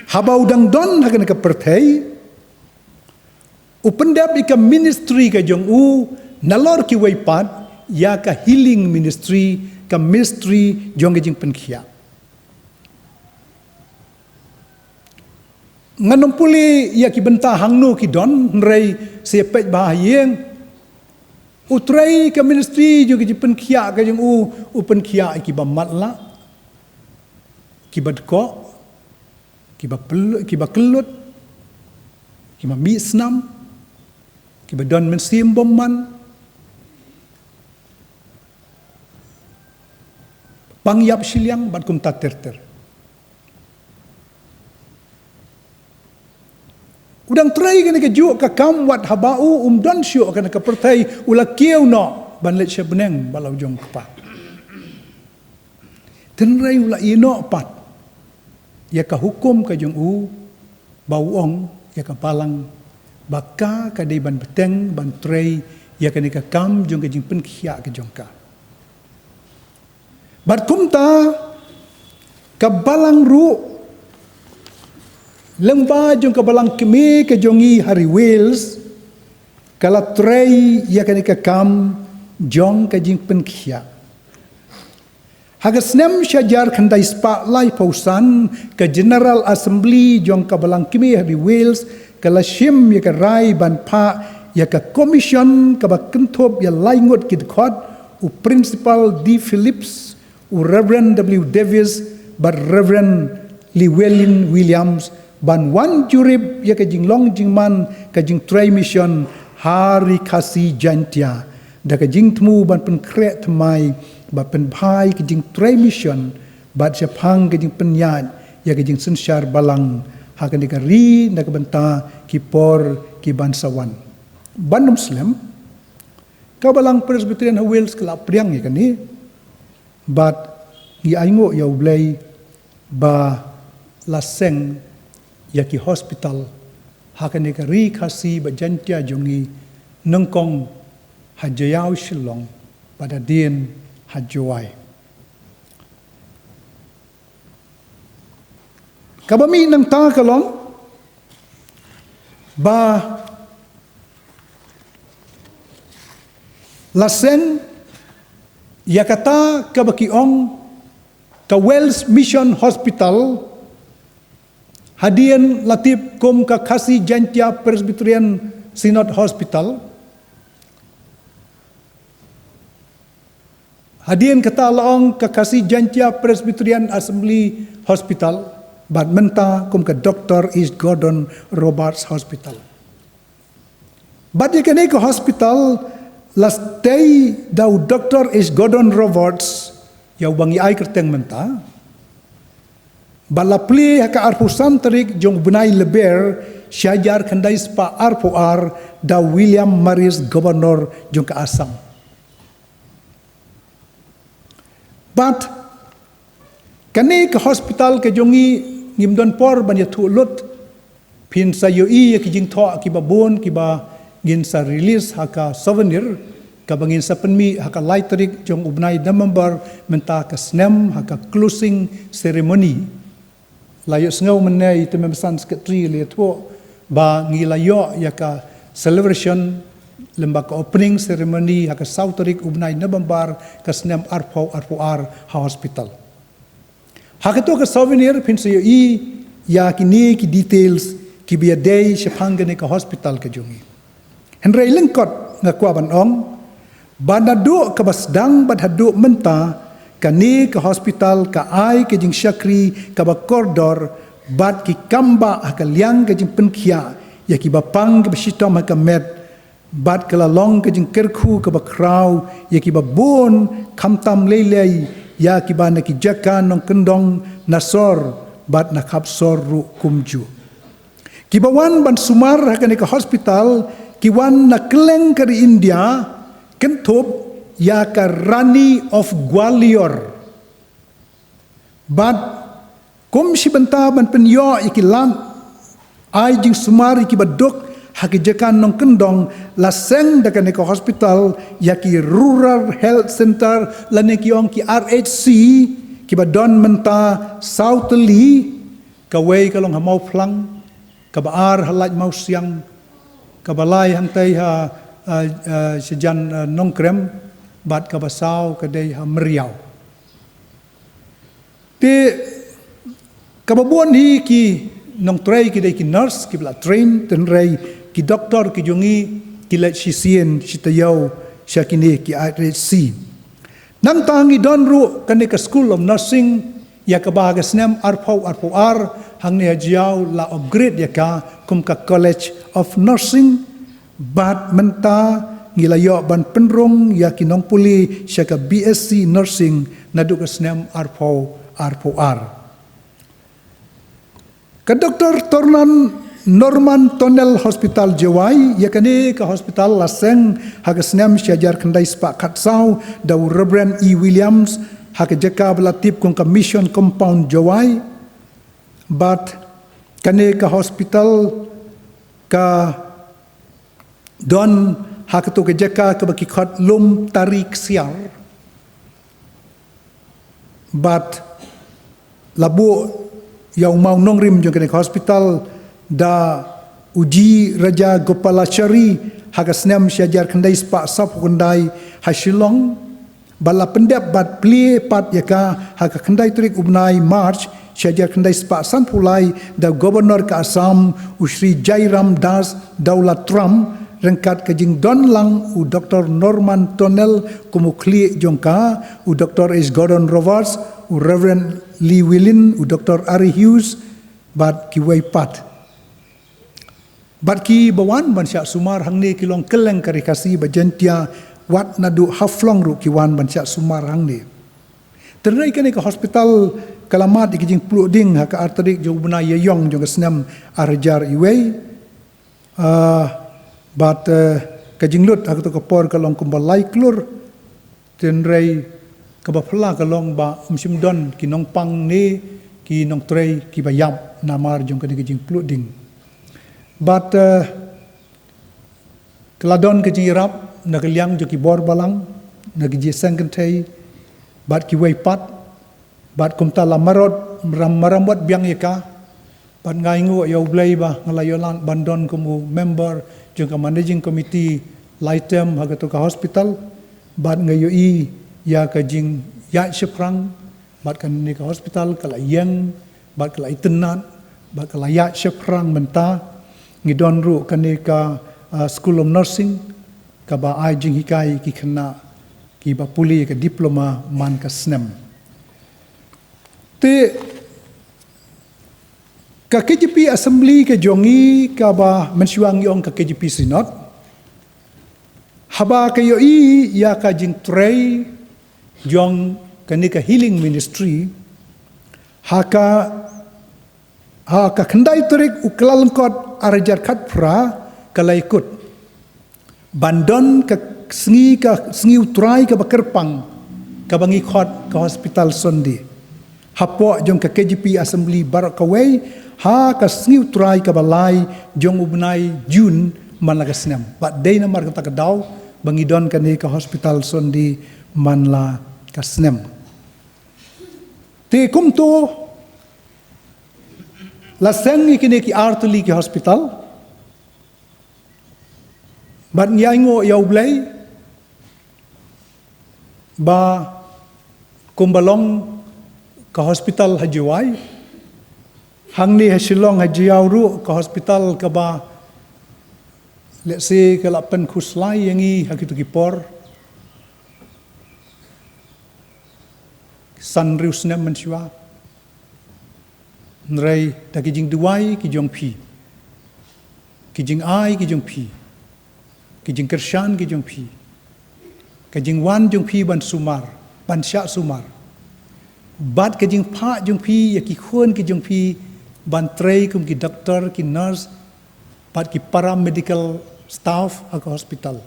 haba u dang don ha kane ka pyrthei, u pyndep ïa ka ministry ka jong u, nalor kiwei pat, ïa ka healing ministry, ka ministry jong ka jingpynkhiah. Ngan ym pule ïa ki bynta hangno ki don, hynrei sa ïa peit bha ha ïing. U trei ka ministry jong ka jingpynkhiah ka jong u, u pynkhiah ïa kiba matlah, kiba dkoh, kiba pel-, kiba kyllut, kiba mih snam, kiba don mynsiem bymman, pang ïap shiliang bad kumta ter ter. U dang trei kane kajuh ka kam wat haba u um don shuh ha kane ka pyrthei, u la kiew noh ban leit sha bneng bad la u jong u Kpa. Hynrei u la ïehnoh pat ïa ka hukum ka jong u, ba u ong ïa ka balang ba ka ka dei ban bteng ban trei ïa kane ka kam jong ka jingpynkhiah ka jong ka. Bad kumta ka balang ruh lyngba jong ka balang kmie ka jong ngi ha ri Wales ka la trei ïa kane ka kam jong ka jingpynkhiah. Ha ka snem shihajar khyndai spah laiphew san, ka General Assembly jong ka balang kmie ha ri Wales ka la shim ïa ka rai ban phah ïa ka commission kaba kynthup ïa lai ngut ki dkhot, u Principal D Phillips, u Reverend W Davies bad Reverend Llewellyn Williams ban wan jurip ïa ka jinglong jingman ka jingtrei mission ha ri Khasi Jaintia da ka jingthmu ban pynkhreh thymmai bad pynbha ïa ka jingtrei mission bad shaphang ka jingpynïaid ïa ka jingsynshar balang ha kane ka ri na ka bynta ki por ki ban sa wan. Ban ym slem, ka balang Presbyterian ha Wales ka la pdiang ïa kane, bad ngi ainguh ïa U Blei ba la seng ïa ki hospital ha kane ka ri Khasi bad Jaintia jong ngi, nyngkong ha Jaïaw Shillong bad hadien ha Jowai. Kaba mih nangta ka long ba la seng ïa kata kaba ki ong ka Wales Mission Hospital, hadien la tip kum ka Khasi Jaintia Presbyterian Synod Hospital. Hadien kata la ong ka Khasi Jaintia Presbyterian Assembly Hospital, bad mynta kum ka Doctor H Gordon Roberts Hospital. Bad ïa kane ka hospital la stei da u Doctor H Gordon Roberts, ïa uba ngi ai kyrteng mynta, bad la plie ha ka arphew san tarik jong u bnai Lber, shihajar khyndai spah arphew ar, da u William Marriott, Governor jong ka Assam. Bad kane ka hospital ka jong ngi, ngim don por ban ïathuh lut, phin sa ïohi ïa ki jingthoh kiba bun kiba ngin sa release ha ka souvenir kaba ngin sa pynmih ha ka lai tarik jong u bnai November mynta ka snem ha ka closing ceremony. La ïohsngew mynne i te Member Secretary la ïathuh ba ngi la ïoh ïa ka celebration lem bad ka opening ceremony ha ka saw tarik u bnai November ka snem arphew arphew ar ha hospital. Ha kato ka souvenir phin sa ïohi ïa kine ki details kiba ïadei shaphang kane ka hospital ka jong ngi. Hynrei lyngkot nga kwah ban ong ba naduh kaba sdang bad haduh mynta kane ka hospital ka ai ka jingshakri kaba kordor bad ki kam ba ha ka liang ka jingpynkhiah ïa kiba pang kiba shitom ha ka met, bad ka la long ka jingkyrkhu kaba khraw ïa kiba bun, khamtam lei lei ïa kiba na ki jaka nongkyndong na sor bad na khap sor ruh kumjuh. Kiba wan ban sumar ha kane ka hospital ki wan na kylleng ka ri India, kynthup ïa ka Rani of Gwalior. Bad kum shi bynta ban pynïoh ïa ki lad ai jingsumar ïa kiba duk ha ki jaka nongkyndong, la seng da kane ka hospital ïa ki Rural Health Centre lane ki ong ki R H C, kiba don mynta saw tylli, kawei ka long ha Mawphlang, kaba ar ha Laitumkhrah, kaba lai hangtei ha, ah, ah, shajan, ah, Nongkrem, bad kaba saw ka dei ha Meriaw. Te kaba bun hi ki nongtrei ki dei ki nurse kiba la train, hynrei ki doktor ki jong ngi ki leit shisien shi taïew sha kine ki R H C. Nangta ngi don ruh kane ka School of Nursing, ïa kaba ha ka snem arphew arphew ar hangne ha Jaïaw la upgrade ïa ka kum ka College of Nursing, bad mynta ngi la ïoh ban pynrung ïa ki nongpule sha ka B S C Nursing naduh ka snem arphew arphew ar. Ka Doctor Tornan Norman Tunnel Hospital Jowai, ïa kane ka hospital la seng ha ka snem shihajar khyndai spah khatsaw da u Reverend E Williams ha ka jaka ba la tip kum ka Mission Compound Jowai. Bad kane ka hospital ka don ha kato ka jaka kaba ki khot Lum Tari Ksiar. Bad la buh ïa u mawnongrim jong kane ka hospital da u G Rajagopalachari ha ka snem shi hajar khyndai spah sawphew khyndai ha Shillong. Bad la pyndep bad plie pat ïa ka ha ka khyndai tarik u bnai March shi hajar khyndai spah sanphew lai da u Governor ka Assam u Shri Jairam Das Daulatram, ryngkat ka jingdon lang u Doktor Norman Tonnell kum u khlieh jong ka, u Doktor H Gordon Roberts, u Reverend Lee Wilin, u Doktor Ari Hughes, bad kiwei pat. Bad kiba wan ban shah sumar hangne ki long kylleng ka Ri Khasi bad Jaiñtia, wat naduh Haflong ruh ki wan ban shah sumar hangne. Hynrei kane ka hospital ka la mad ïa ka jingpluh ding ha ka ar tarik jong u bnai Ïaïong jong ka snem ar hajar wei. Ah, bad, eh, ka jinglut ha kato ka por ka long kumba lai klur. Hynrei kaba phylla ka long ba ym shym don ki nongpang ne ki nongtrei kiba ïap namar jong kane ka jingpluh ding. Bad, eh, ka la don ka jingïarap na ka liang jong ki bor balang, na ka jingïaseng kynthei, bad kiwei pat, bad kumta la maram, maram, maram wat biang ïa ka, bad nga ainguh ïa U Blei ba nga la ïoh lad ban don kum u member jong ka managing committee lai term ha kato ka hospital, bad nga ïohi ïa ka jingïaid shaphrang, bad kane ka hospital ka la ïeng, bad ka la itynnad, bad ka la ïaid shaphrang mynta. Ngi don ruh kane ka, ah, School of Nursing, kaba ai jinghikai ki khynnah kiba pule ka diploma man ka snem. Te ka K J P Assembly ka jong ngi kaba mynshuwa ngi ong ka K J P Synod, haba ka ïohi ïa ka jingtrei jong kane ka healing ministry, ha ka, ha ka khyndai tarik u Kyllalyngkot ar hajar khatphra ka la ïakut ban don ka sngi, ka sngi U Trai kaba kyrpang, kaba ngi khot ka Hospital Sunday. Hapoh jong ka K J P Assembly baroh kawei, ha ka sngi U Trai kaba lai jong u bnai June man la ka snem. Bad dei namar kata ka daw ba ngi don kane ka Hospital Sunday man la ka snem. Te kumto la seng ïa kine ki artylli ki hospital. Bad ngi ainguh ïa U Blei ba kumba long ka hospital ha Jowai, hangne ha Shillong ha Jowai ruh ka hospital kaba, let's say, ka la pynkhuslai ïa ngi ha kito ki por san hynriew snem mynshuwa. Hynrei da ki jingduwai ki jong phi, ki jingai ki jong phi, ki jingkyrshan ki jong phi, ka jingwan jong phi ban sumar, ban shah sumar, bad ka jingphah jong phi ïa ki khun ki jong phi ban trei kum ki doktor, ki nurse, bad ki paramedical staff ha ka hospital.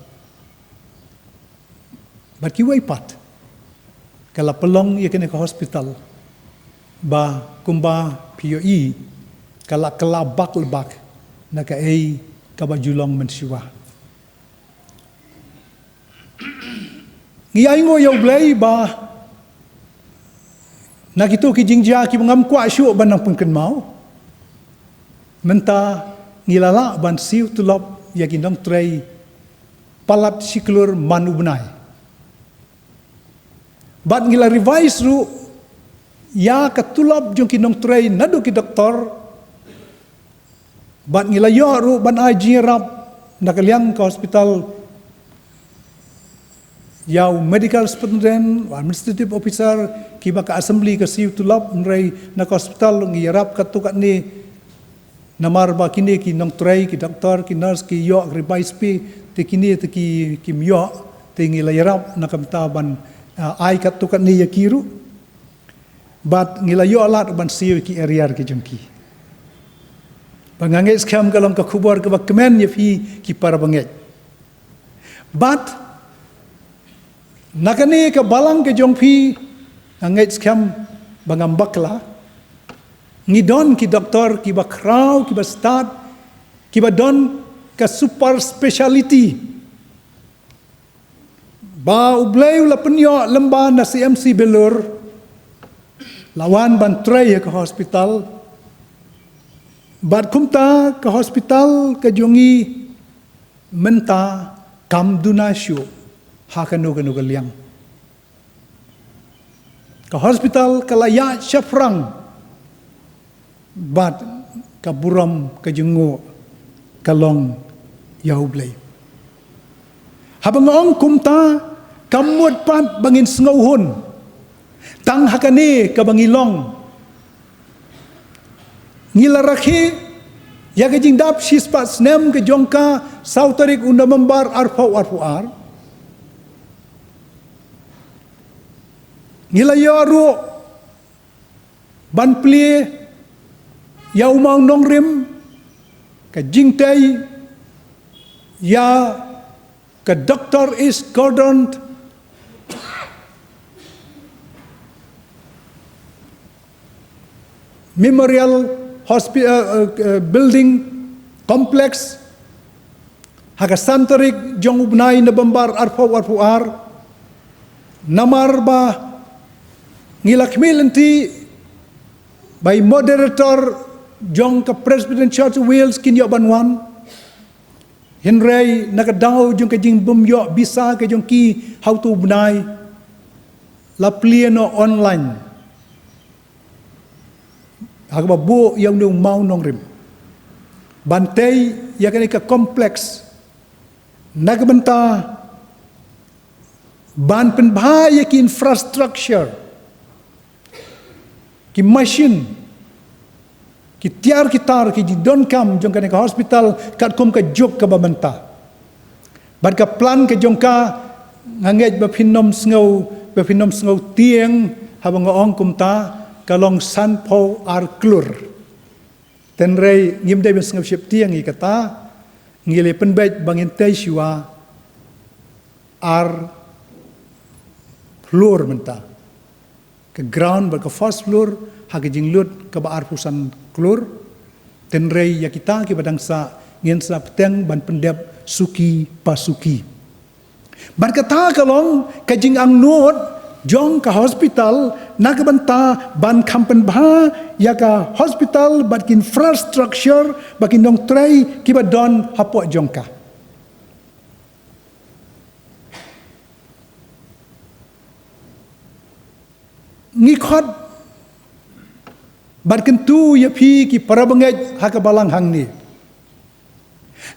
Bad kiwei pat, ka la pynlong ïa kane ka hospital ba kumba phi ïohi, ka la kylla bak la bak na kaei kaba ju long mynshuwa. Ngi ainguh ïa U Blei ba na kito ki jingjia kiba ngam kwah shuh ban nang pynkynmaw, mynta ngi la lah ban siew tulop ïa ki nongtrei palat shi klur man u bnai. Bad ngi la revise ruh ïa ka tulop jong ki nongtrei naduh ki doktor. Bad ngi la ïoh ruh ban ai jingïarap na ka liang ka hospital ïa u medical superintendent, u administrative officer, kiba ka assembly ka siew tulop, hynrei na ka hospital ngi ïarap katto katne. Namar ba kine ki nongtrei, ki doktor, ki nurse, ki ïoh revise pay, te kine te ki, kim ïoh, te ngi la ïarap na ka bynta ban, ah, ai katto katne ïa ki ruh. Bad ngi la ïoh lad ban siew ki arrear ki jong ki. Ba nga ngeit skhem ka long ka khubor kaba kmen ïa phi ki para bangeit. Bad na kane ka balang ka jong phi, nga ngeit skhem ba ngam bakla. Ngi don ki doktor kiba khraw, kiba stad, kiba don ka super speciality. Ba U Blei u la pynïoh lyngba na C M C Bilur, la wan ban trei ha ka hospital. Bad kumta ka hospital ka jong ngi mynta kam duna shuh ha kano kano ka liang. Ka hospital ka la ïaid shaphrang bad ka burom ka jong ngi ka long ïa U Blei. Haba nga ong kumta, kam mut pat ba ngin sngewhun. Tang ha kane kaba ngi long, ngi la rakhe ïa ka jingdap shispah snem ka jong ka, saw tarik u November arphew arphew ar. Ngi la ïoh ruh ban plie ïa u mawnongrim, ka jingtei ïa ka Doctor S Gordon Memorial Hospi-, eh, eh, eh, Building Complex ha ka san tarik jong u bnai November arphew arphew ar. Namar ba ngi la khmih lynti ba i moderator jong ka Presbyterian Church of Wales kin ïoh ban wan. Hynrei na ka daw jong ka jingbym ïoh visa ka jong ki ha uto u bnai, la plie noh online ha kaba buh ïa une u mawnongrim ban tei ïa kane ka complex na ka bynta ban pynbha ïa ki infrastructure, ki machine, ki tiar ki tar, ki jingdonkam jong kane ka hospital katkum ka juk kaba mynta. Bad ka plan ka jong ka, nga ngeit ba phin ym sngew, ba phin ym sngew tieng haba nga ong kumta, ka long sanphew ar klur. Hynrei ngim dei ban sngew sheptieng ïa kata, ngi la pynbeit ba ngin tei shuwa ar floor mynta. Ka ground bad ka first floor ha ka jinglut kaba arphew san klur. Hynrei ïa kita kiba dang sah ngin sa bteng ban pyndep suki pa suki. Bad kata ka long ka jingangnud jong ka hospital na ka bynta ban kham pynbha ïa ka hospital bad ki infrastructure bad ki nongtrei kiba don hapoh jong ka. Ngi khot bad kyntu ïa phi ki para bangeit ha ka balang hangne.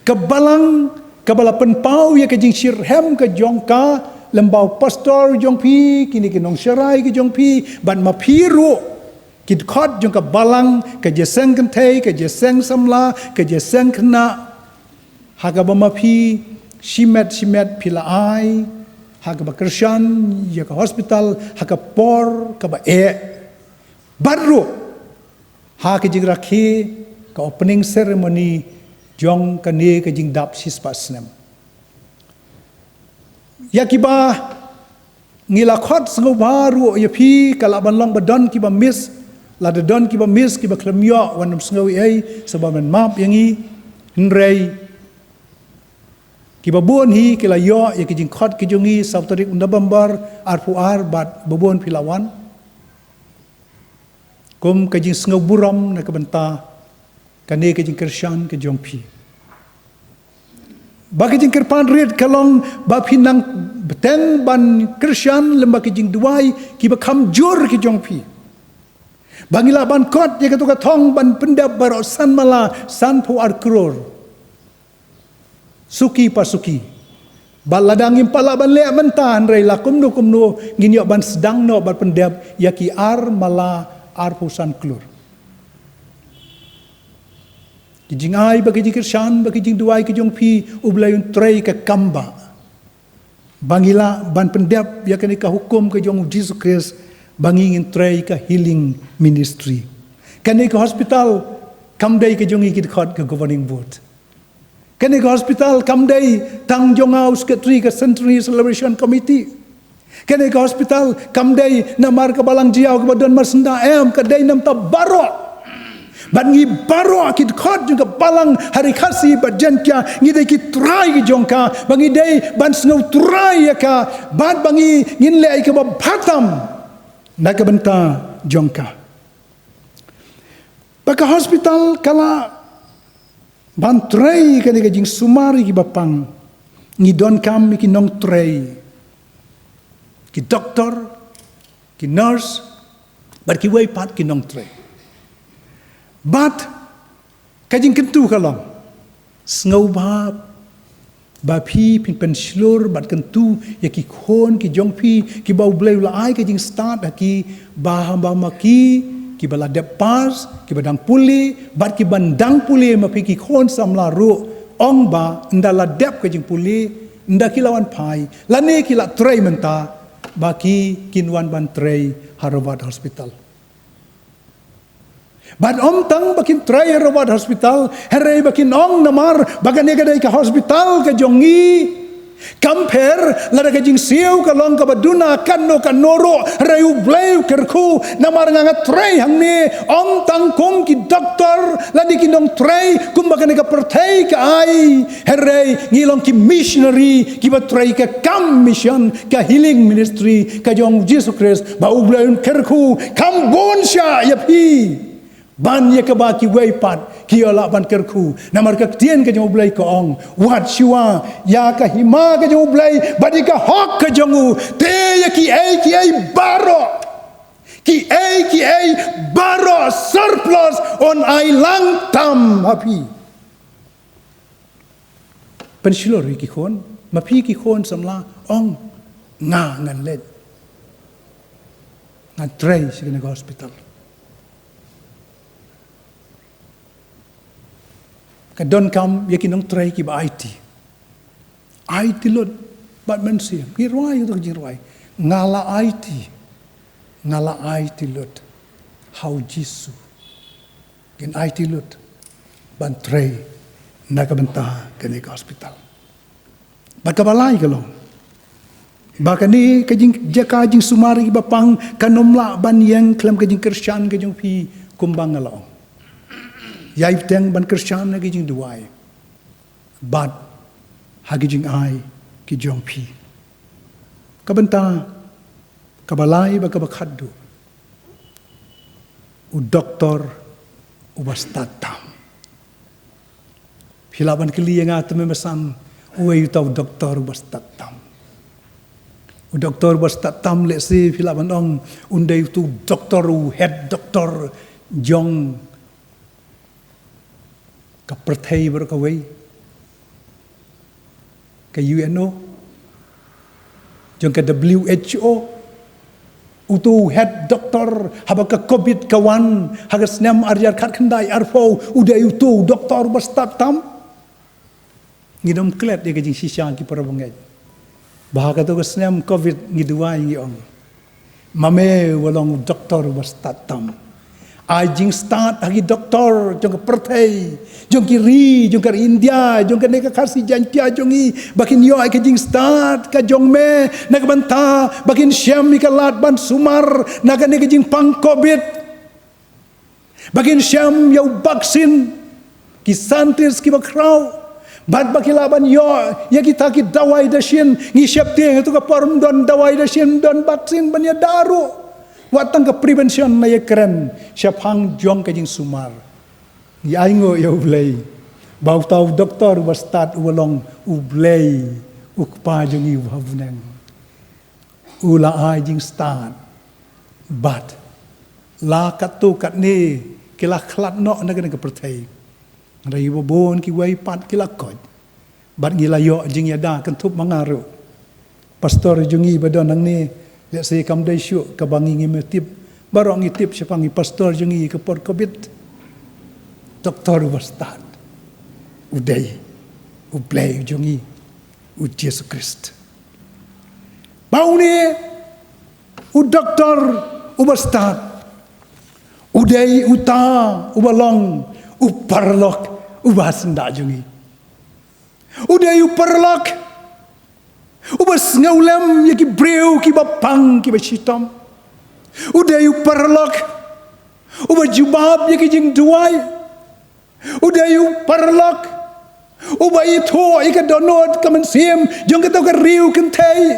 Ka balang kaba la pynpaw ïa ka jingshitrhem ka jong ka lyngba u pastor jong phi, kine ki nongsharai ki jong phi, bad ma phi ruh ki dkhot jong ka balang, ka jingïaseng kynthei, ka jingïaseng samla, ka jingïaseng khynnah, ha kaba ma phi shimet shimet phi la ai ha kaba kyrshan ïa ka hospital ha ka por kaba eh. Bad ruh ha ka jingrakhe ka opening ceremony jong kane ka jingdap shispah snem. Ïa kiba ngi la khot sngewbha ruh ïa phi, ka lah ban long ba don kiba miss, lada don kiba miss kiba khlem ïoh wan ym sngew ei, sa wan ban map ïa ngi. Hynrei kiba bun hi ki la ïoh ïa ki jingkhot ki jong ngi saw tarik November arphew ar bad ba bun phi la wan. Kum ka jingsngewburom na ka bynta kane ka jingkyrshan ka jong phi. Ba ka jingkyrpad rit ka long ba phi nang bteng ban kyrshan lem bad ka jingduwai kiba kham jur ki jong phi. Ba ngi lah ban kot ïa kato ka thong ban pyndep baroh san mala sanphew ar klur. Suki pa suki. Bad lada ngim pat lah ban leh mynta, hynrei la kumno kumno ngin ïoh ban sdang noh ban pyndep ïa ki ar mala arphew san klur. Ki jingai bad ki jingkyrshan bad ki jingduwai ki jong phi, U Blei un trei ka kam ba ba ngi lah ban pyndep ïa kane ka hukum ka jong U Jisu Khrist ba ngi ngin trei ka healing ministry. Kane ka hospital kam dei ka jong ngi ki dkhot ka governing board. Kane ka hospital kam dei tang jong nga u secretary ka Centenary Celebration Committee. Kane ka hospital kam dei namar ka balang jia kaba don marsyndah, em, ka dei namar baroh. Bad ngi baroh ki dkhot jong ka balang ha Ri Khasi bad Jaiñtia ngi dei ki trai ki jong ka, ba ngi dei ban sngewtrai ïa ka, bad ba ngi ngin leh ïa ka ba bha tam na ka bynta jong ka. Ba ka hospital ka lah ban trei kane ka jingsumar ïa ki ba pang. Ngi donkam ïa ki nongtrei, ki doktor, ki nurse, bad kiwei pat ki nongtrei. Bad ka jingkyntu ka long, sngewbha ba phi phin pynshlur bad kyntu ïa ki khun ki jong phi kiba U Blei u la ai ka jingstad ha ki, ba haba ma ki kiba la dep pass, kiba dang pule, bad kiba dang pule ma phi ki khun samla ruh, ong ba ynda la dep ka jingpule, ynda ki la wan phai lane ki la trei mynta, ba ki kin wan ban trei ha Harvard Hospital. Bad ym tang ba kin trei ha Harvard Hospital, hynrei ba kin ong namar ba kane ka dei ka hospital ka jong ngi. Kam pher lada ka jingsiew ka long kaba duna katno katno ruh, hynrei U Blei u kyrkhu, namar nga nga trei hangne ym tang kum ki doktor lane ki nongtrei kumba kane ka pyrthei ka ai, hynrei ngi long ki missionary kiba trei ka kam mission, ka healing ministry ka jong U Jisu Khrist, ba U Blei un kyrkhu kham bun sha ïa phi. Ban ïa kaba kiwei pat ki ïoh lah ban kyrkhu. Namar ka ktien ka jong U Blei ka ong, wat shuwa ïa ka hima ka jong U Blei bad ïa ka hok ka jong u, te ïa kiei kiei baroh, kiei kiei baroh surplus un ai lang tam ha phi. Pynshlur ïa ki khun, ma phi ki khun samla, ong, nga ngan leit, ngan trei sha kane ka hospital. Ka donkam ïa ki nongtrei kiba aiti. Aiti lut bad mynsiem. Ngi rwai ïa ka jingrwai, nga la aiti, nga la aiti lut ha U Jisu. Kin aiti lut ban trei na ka bynta kane ka hospital. Bad kaba lai ka long, ba kane ka jing, jaka jingsumar ïa ki ba pang kan ym lah ban ïeng khlem ka jingkyrshan ka jong phi, kumba nga la ong. Ïai bteng ban kyrshan ha ki jingduwai bad ha ki jingai ki jong phi. Ka bynta kaba lai bad kaba khatduh, u doktor uba stad tam. Phi lah ban kylli ïa nga te mynmisan, uei uta u doktor uba stad tam? U doktor uba stad tam, lehse phi lah ban ong, un dei uta u doktor, u head doktor jong ka pyrthei baroh kawei, ka U N O, jong ka W H O, uta u head doktor haba ka Covid ka wan ha ka snem ar hajar khatkhyndai arphew, u dei uta u doktor uba stad tam. Ngin ym klet ïa ka jingshisha ki para bangeit. Ba ha kato ka snem Covid ngi duwai ngi ong, ma me uba long u doktor uba stad tam, ai jingstad ha ki doktor jong ka pyrthei, jong ki ri, jong ka ri India, jong kane ka Khasi Jaiñtia jong ngi, ba kin ïoh ïa ka jingstad ka jong me na ka bynta ba kin shem ïa ka lad ban sumar na kane ka jingpang Covid. Ba kin shem ïa u vaksin, ki scientist kiba khraw, bad ba ki lah ban ïoh ïa kita ki dawai dashin. Ngi sheptieng ïa tu ka por ym don dawai dashin, ym don vaksin ban ïada ruh. Wat tang ka prevention, na ïakren shaphang jong ka jingsumar. Ngi ainguh ïa U Blei ba uta u doktor uba stad uba long U Blei, U Kpa jong ngi uba ha bneng, u la ai jingstad. Bad la katto katne ki la khlad noh na kane ka pyrthei. Hynrei ba bun kiwei pat ki la koit. Bad ngi la ïoh jingïada kynthup ma nga ruh. Pastor jong ngi ba don hangne, lehse kam dei shuh kaba ngi ngim tip. Baroh ngi tip shaphang i pastor jong ngi ka por Covid. Doktor uba stad u dei U Blei jong ngi, U Jisu Khrist. Ba une u doktor uba stad u dei uta uba long u paralok uba ha syndah jong ngi. U dei u paralok uba sngewlem ïa ki briew kiba pang kiba shitom. U dei u paralok Uba jubab ïa ki jingduwai. U dei u paralok uba ithuh ïa ka dohnud ka mynsiem jong kato ka riew kynthei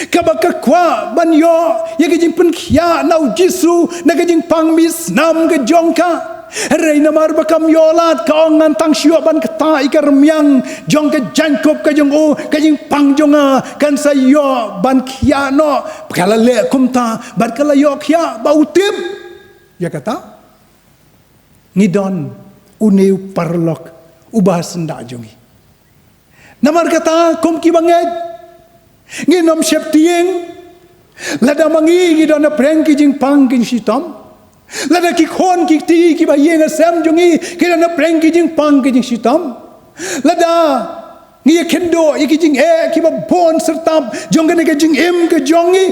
kaba ka kwah ban ïoh ïa ka jingpynkhiah na u Jisu na ka jingpang mih snam ka jong ka. Hynrei namar ba kam ïoh lad, ka ong, ngan tang shuh ban ktah ïa ka rmiang jong ka jaiñkup ka jong u, ka jingpang jong nga kan sa ïoh ban khiah noh. Ka la leh kumta bad ka la ïoh khiah. Ba u tip ïa kata, ngi don une u paralok uba syndah jong ngi. Namar kata, kum ki bangeit, ngin ym sheptieng lada ma ngi ngi don hapdeng ki jingpang ki jingshitom, lada ki khun ki kti kiba ïeng ha sem jong ngi ki don hapdeng ki jingpang ki jingshitom, lada ngi ïakynduh ïa ki jingeh kiba bun syrtap jong kane ka jingim ka jong ngi,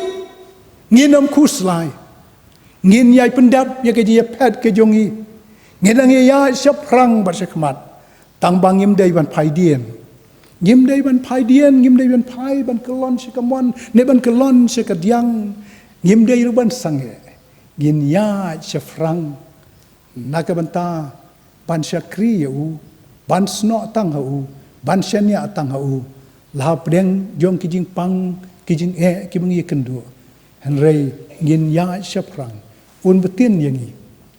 ngin ym khuslai. Ngin ïai pyndep ïa ka jingïaphet ka jong ngi. Ngin nang ïaid shaphrang bad shakhmat. Tang ba ngim dei ban phai dien. Ngim dei ban phai dien, ngim dei ban phai ban kyllon sha kamon ne ban kyllon sha kadiang. Ngim dei ruh ban sangeh. Ngin ïaid shaphrang na ka bynta ban shakri ïa u, ban snoh tang ha u, ban shaniah tang ha u, la hapdeng jong ki jingpang ki jingeh kiba ngi ïakynduh. Hynrei ngin ïaid shaphrang. Un btin ïa ngi,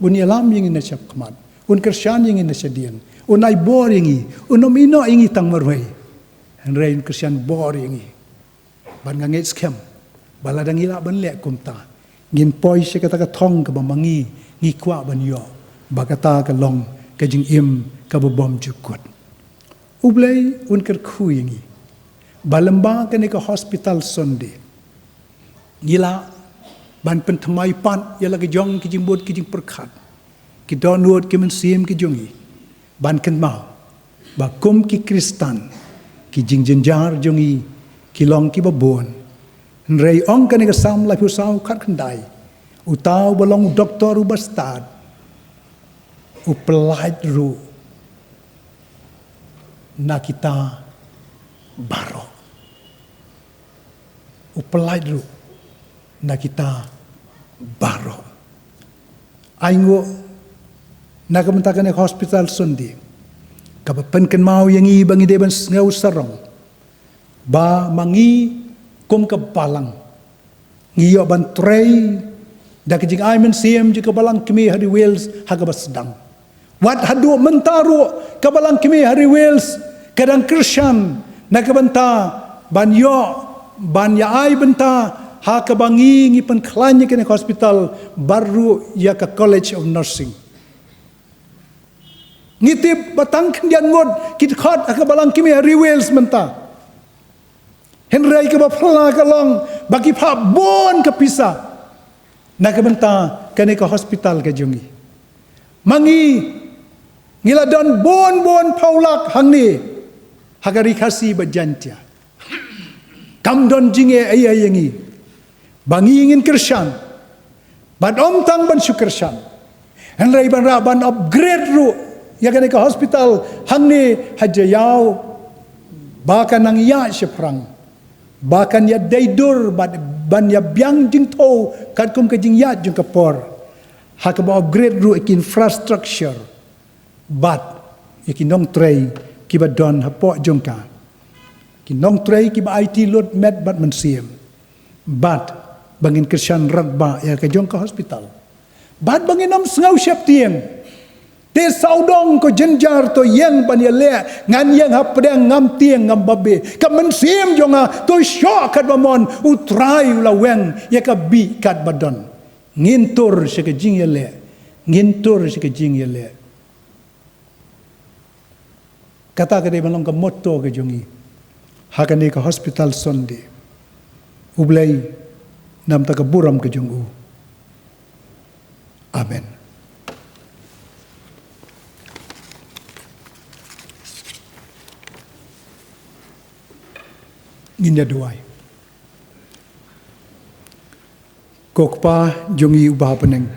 un ïalam ïa ngi na shakhmat, un kyrshan ïa ngi na shadien, un ai bor ïa ngi, un ym ïehnoh ïa ngi tang marwei. Hynrei un kyrshan bor ïa ngi. Bad nga ngeit skhem ba lada ngi lah ban leh kumta, ngin poi sha kata ka thong kaba ma ngi ngi kwah ban ïoh, ba kata ka long ka jingim kaba bymjukut. U Blei un kyrkhu ïa ngi ba lyngba kane ka Hospital Sunday ngi lah ban pynthymmai pat ïa la ka jong ki jingmut ki jingpyrkhat, ki dohnud ki mynsiem ki jong ngi, ban kynmaw ba kum ki Khristan, ki jingjynjar jong ngi ki long kiba bun. Hynrei ong kane ka Salm laiphew saw khatkhyndai, uta uba long u doktor uba stad u pyllait ruh na kita baroh. U pyllait ruh na kita baroh. Ainguh na ka bynta kane ka Hospital Sunday, kaba pynkynmaw ïa ngi ba ngi dei ban sngew sarong ba ma ngi kum ka balang ngi ïoh ban trei da ka jingai mynsiem jong ka Balang Kmie Harry Wales ha kaba sdang. Wat haduh mynta ruh ka Balang Kmie Harry Wales ka dang kyrshan na ka bynta ban ïoh ban ïa ai bynta ha kaba ngi ngi pynkhlaiñ ïa kane ka hospital bad ruh ïa ka College of Nursing. Ngi tip ba tang khyndiat ngut ki dkhot ha ka Balang Kmie Harry Wales mynta. Hynrei kaba phylla ka long ba ki phah bun ka pisa na ka bynta kane ka hospital ka jong ngi. Ma ngi ngi la don bun bun phew lak hangne ha ka Ri Khasi bad Jaintia. Kam don jingeh ei ei ïa ngi ba ngi ngin kyrshan. Bad ym tang ban shu kyrshan, hynrei ban rah ban upgrade ruh ïa kane ka hospital hangne ha Jaïaw ba kan nang ïaid shaphrang, ba kan ïa dei dur bad ban ïa biang jingthew katkum ka jingïaid jong ka por ha kaba upgrade ruh ïa ki infrastructure bad ïa ki nongtrei kiba don hapoh jong ka, ki nongtrei kiba aiti lut met bad mynsiem. Bad ba ngin kyrshan radbah ïa ka jong ka hospital. Bad ba ngin ym sngew sheptieng. Te sawdong ko jynjar to ïeng ban ïaleh, ngan ïeng hapdeng, ngam tieng ngam babe. Ka mynsiem jong nga to shoh katba mon, U Trai u la weng ïa ka bih katba don. Ngin tur sha ka jingïaleh, ngin tur sha ka jingïaleh. Kata ka dei ban long ka motto ka jong ngi ha kane ka Hospital Sunday. U Blei na bynta ka burom ka jong u. Amen. Ngin ïa duwai. Ko Kpa jong ngi uba ha bneng,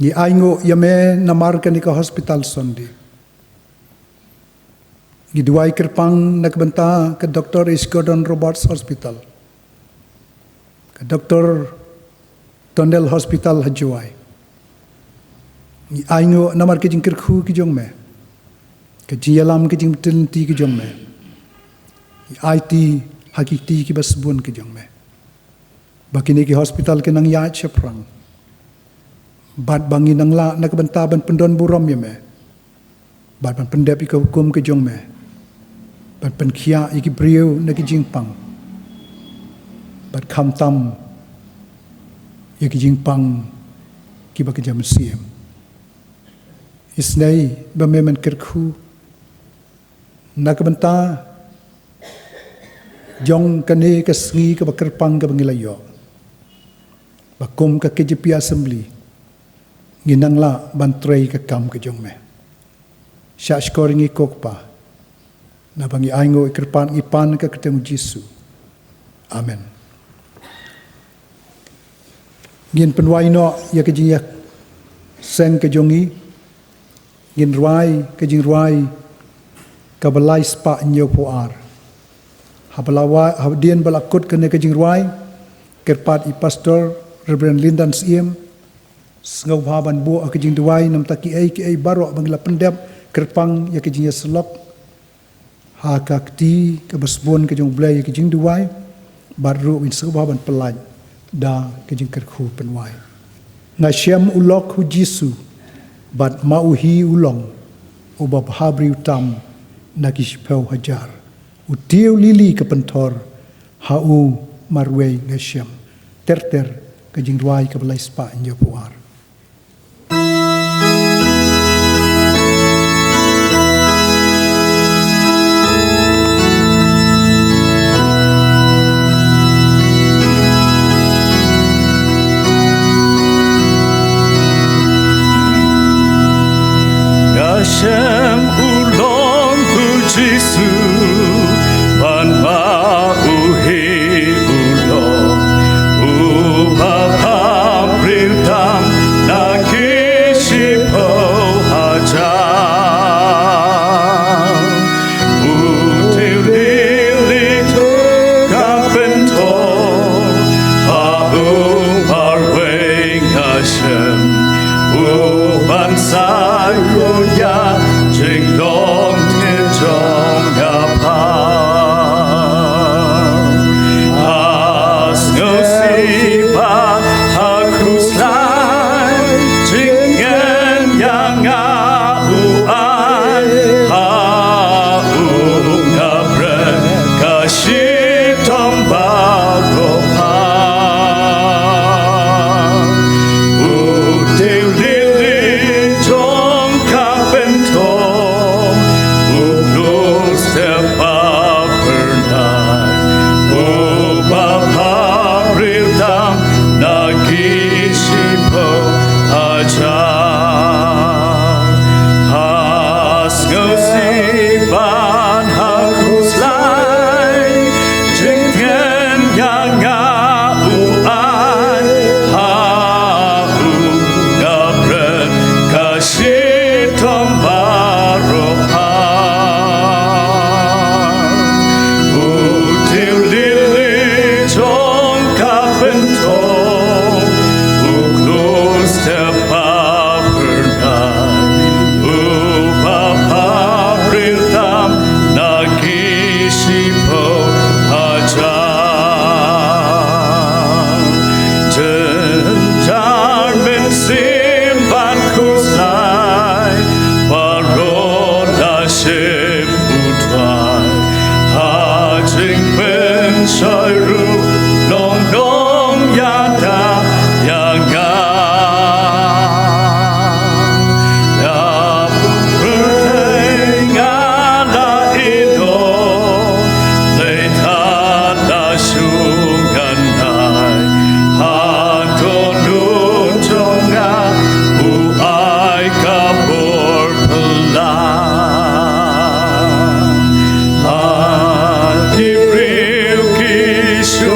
ngi ainguh ïa me namar kane ka Hospital Sunday. Ngi duwai kyrpang na ka bynta ka Doctor H Gordon Roberts Hospital, ka Doctor Tyndale Hospital ha Jowai. Ngi ainguh namar ka jingkyrkhu ka jong me, ka jingïalam, ka jingpynlynti ka jong me. Ngi aiti ha ki kti kiba sbun ka jong me ba kine ki hospital kin nang ïaid shaphrang, bad ba ngin nang lah na ka bynta ban pyndonburom ïa me, bad ban pyndep ïa ka hukum ka jong me, bad pynkhiah ïa ki briew na ki jingpang, bad khamtam ïa ki jingpang kiba kynja mynsiem. Isynei ba me men kyrkhu na ka bynta jong kane ka sngi kaba kyrpang kaba ngi la ïoh, ba kum ka K J P Assembly ngin nang lah ban trei ka kam ka jong me. Shah shkor ïa ngi ko Kpa, naba ngi ainguh, ngi kyrpad, ngi pan ha ka kyrteng u Jisu. Amen. Ngin pynwai noh ïa ka jingïaseng ka jong ngi. Ngin rwai ka jingrwai kaba lai spah hynñiewphew ar. Haba la wai, hadien ba la kut kane ka jingrwai, kyrpad ïa i Pastor Reverend Lindan Syiem, sngewbha ban buh ha ka jingduwai namar kiei kiei baroh ba ngi la pyndep kyrpang ïa ka jingïasyllok ha ka kti kaba sbun ka jong U Blei ïa ka jingduwai, bad ruh ngin sngewbha ban pyllait da ka jingkyrkhu pynwai. Nga shem u lok u Jisu, bad ma u hi u long, uba bhabriew tam na ki shiphew hajar. U tiew lili ka pynthor, ha u marwei nga shem. Ter ter ka jingrwai kaba lai spah hynñiewphew ar. Nga shem u long u Jisu, bad ma u hi u long, uba bhabriew tam na ki shiphew hajar. U tiew lili jong ka pynthor, ha u marwei nga shem, uban sa kyrkhu ïa ka jinglong jong nga pat. Ha sngewsih bad ha khuslai, jingngeit ïa nga u ai, ha u nga bret ka shitom baroh. U tiew lili jong ka pynthor, u kloi step ba pyrnai, uba bhabriew tam na ki shiphew hajar. Ha sngewsih bad ha khuslai, jingngeit ïa nga u ai, ha u nga bret ka shitom baroh. U tiew lili jong ka pynthor, u kloi step ba pyrnai, uba bhabriew tam na ki shiphew hajar. Jynjar mynsiem bad khuslai, baroh la shim u trai, ha jingpynshoi ruh long nongïada ïa nga. Ïa pyrthei nga la ïehnoh, leit ha la shu ngan nai, ha dohnud jong nga u ai ka bor phylla. Ha ki briew ki shu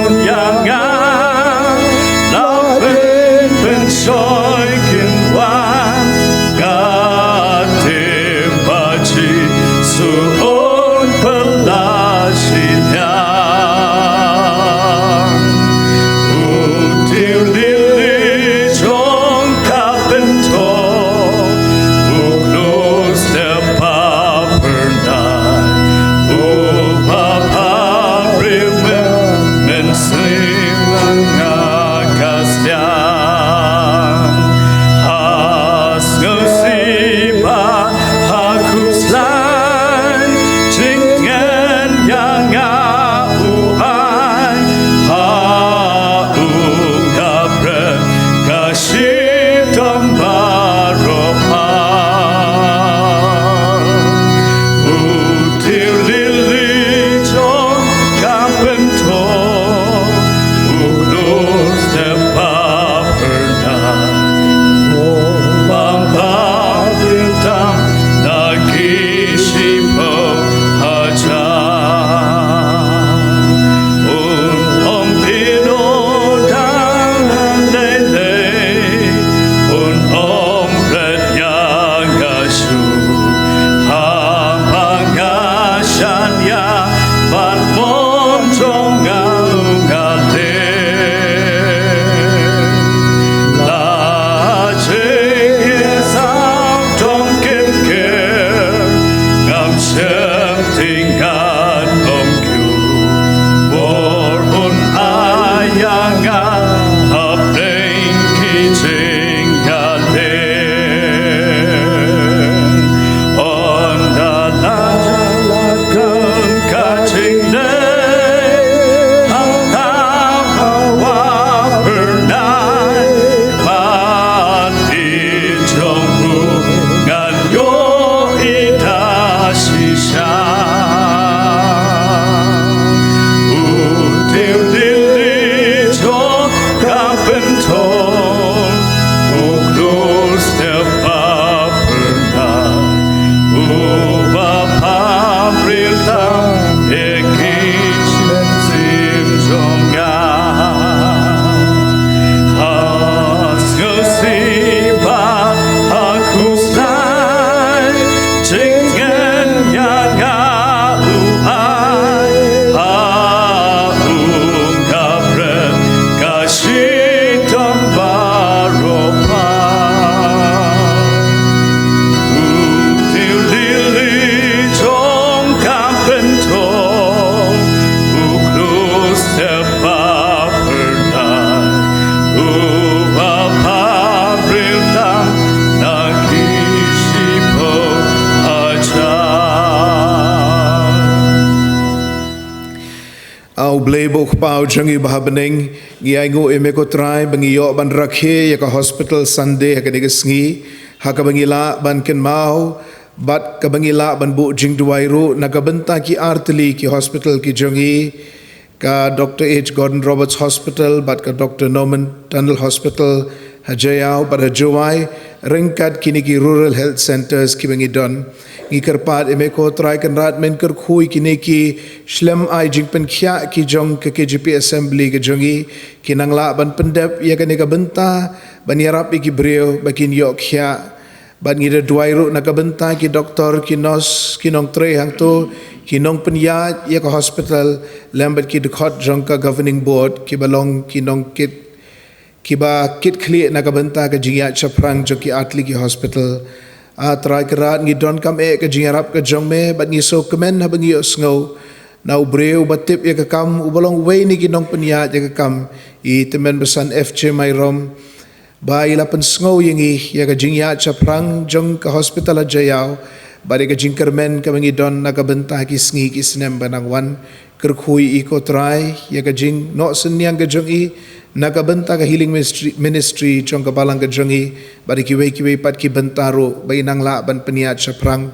A U Blei ba u Kpa u jong ngi ba ha bneng, ngi ainguh ïa me ko Trai ba ngi ïoh ban rakhe ïa ka Hospital Sunday ha kane ka sngi, ha kaba ngi lah ban kynmaw bad kaba ngi lah ban buh jingduwai ruh na ka bynta ki artylli ki hospital ki jong ngi, ka Doctor H Gordon Roberts Hospital bad ka Doctor Norman Tunnell Hospital ha Jaïaw bad ha Jowai, ryngkat kine ki Rural Health Centres kiba ngi don. Ngi kyrpad ïa me ko Trai Kynrad men kyrkhu ïa kine ki shlem ai jingpynkhiah ki jong ka K J P Assembly ka jong ngi, ki nang lah ban pyndep ïa kane ka bynta ban ïarap ïa ki briew ba kin ïoh khiah. Bad ngi da duwai ruh na ka bynta ki doktor, ki nurse, ki nongtrei hangto, ki nongpynïaid ïa ka hospital, lem bad ki dkhot jong ka governing board, kiba long ki nongkit, kiba kit khlieh na ka bynta ka jingïaid shaphrang jong ki artylli ki hospital. A Trai Kynrad, ngi donkam eh ka jingïarap ka jong me bad ngi sngewkmen haba ngi ïohsngew na u briew uba tip ïa ka kam, uba long uwei na ki nongpynïaid ïa ka kam, i Tymmen Basan F J Myrom, ba i la pynsngew ïa ngi ïa ka jingïaid shaphrang jong ka hospital ha Jaïaw bad ïa ka jingkyrmen kaba ngi don na ka bynta ki sngi ki snem ba nang wan. Kyrkhu ïa i ko Trai ïa ka jingnoh synñiang ka jong i na ka bynta ka healing ministry, ministry jong ka balang ka jong i bad ïa kiwei kiwei pat ki bynta ruh ba i nang lah ban pynïaid shaphrang.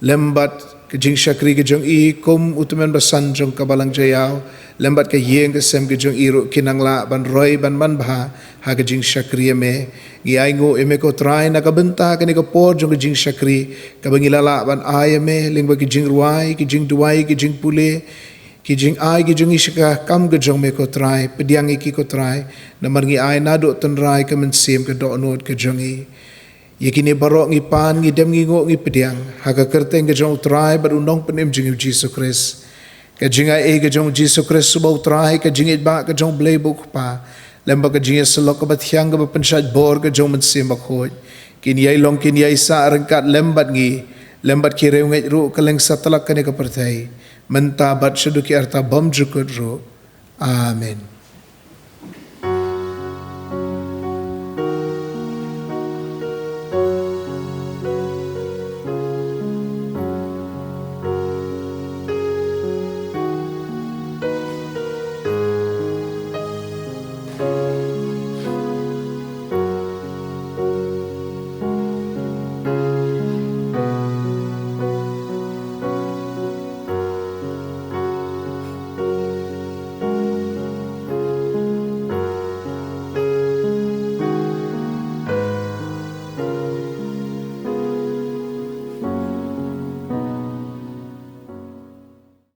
Lem bad ka jingshakri ka jong i kum u Tymmen Basan jong ka balang Jaïaw, lem bad ka ïing ka sem ka jong i ruh ki nang lah ban roi ban manbha ha ka jingshakri ïa me. Ngi ainguh ïa me ko Trai na ka bynta kane ka por jong ka jingshakri kaba ngi la lah ban ai ïa me lyngba ki jingrwai, ki jingduwai, ki jingpule, ki jingai ki jong ngi sha ka kam ka jong me ko Trai. Pdiang ïa ki ko Trai, namar ngi ai naduh tynrai ka mynsiem ka dohnud ka jong ngi. Ïa kine baroh ngi pan, ngi dem, ngi nguh, ngi pdiang ha ka kyrteng ka jong u Trai bad u Nongpynim jong ngi u Jisu Khrist. Ka jingai ei ka jong u Jisu Khrist uba u Trai, ka jingïeit ba ka jong u Blei ba u Kpa, lem bad ka jingïasyllok kaba thiang kaba pynshait bor ka jong u Mynsiem Bakhuid, kin ïai long kin ïai sah ryngkat lem bad ngi, lem bad ki riewngeit ruh kylleng satlak kane ka pyrthei, mynta bad shaduh ki arta bymjukut ruh. Amen.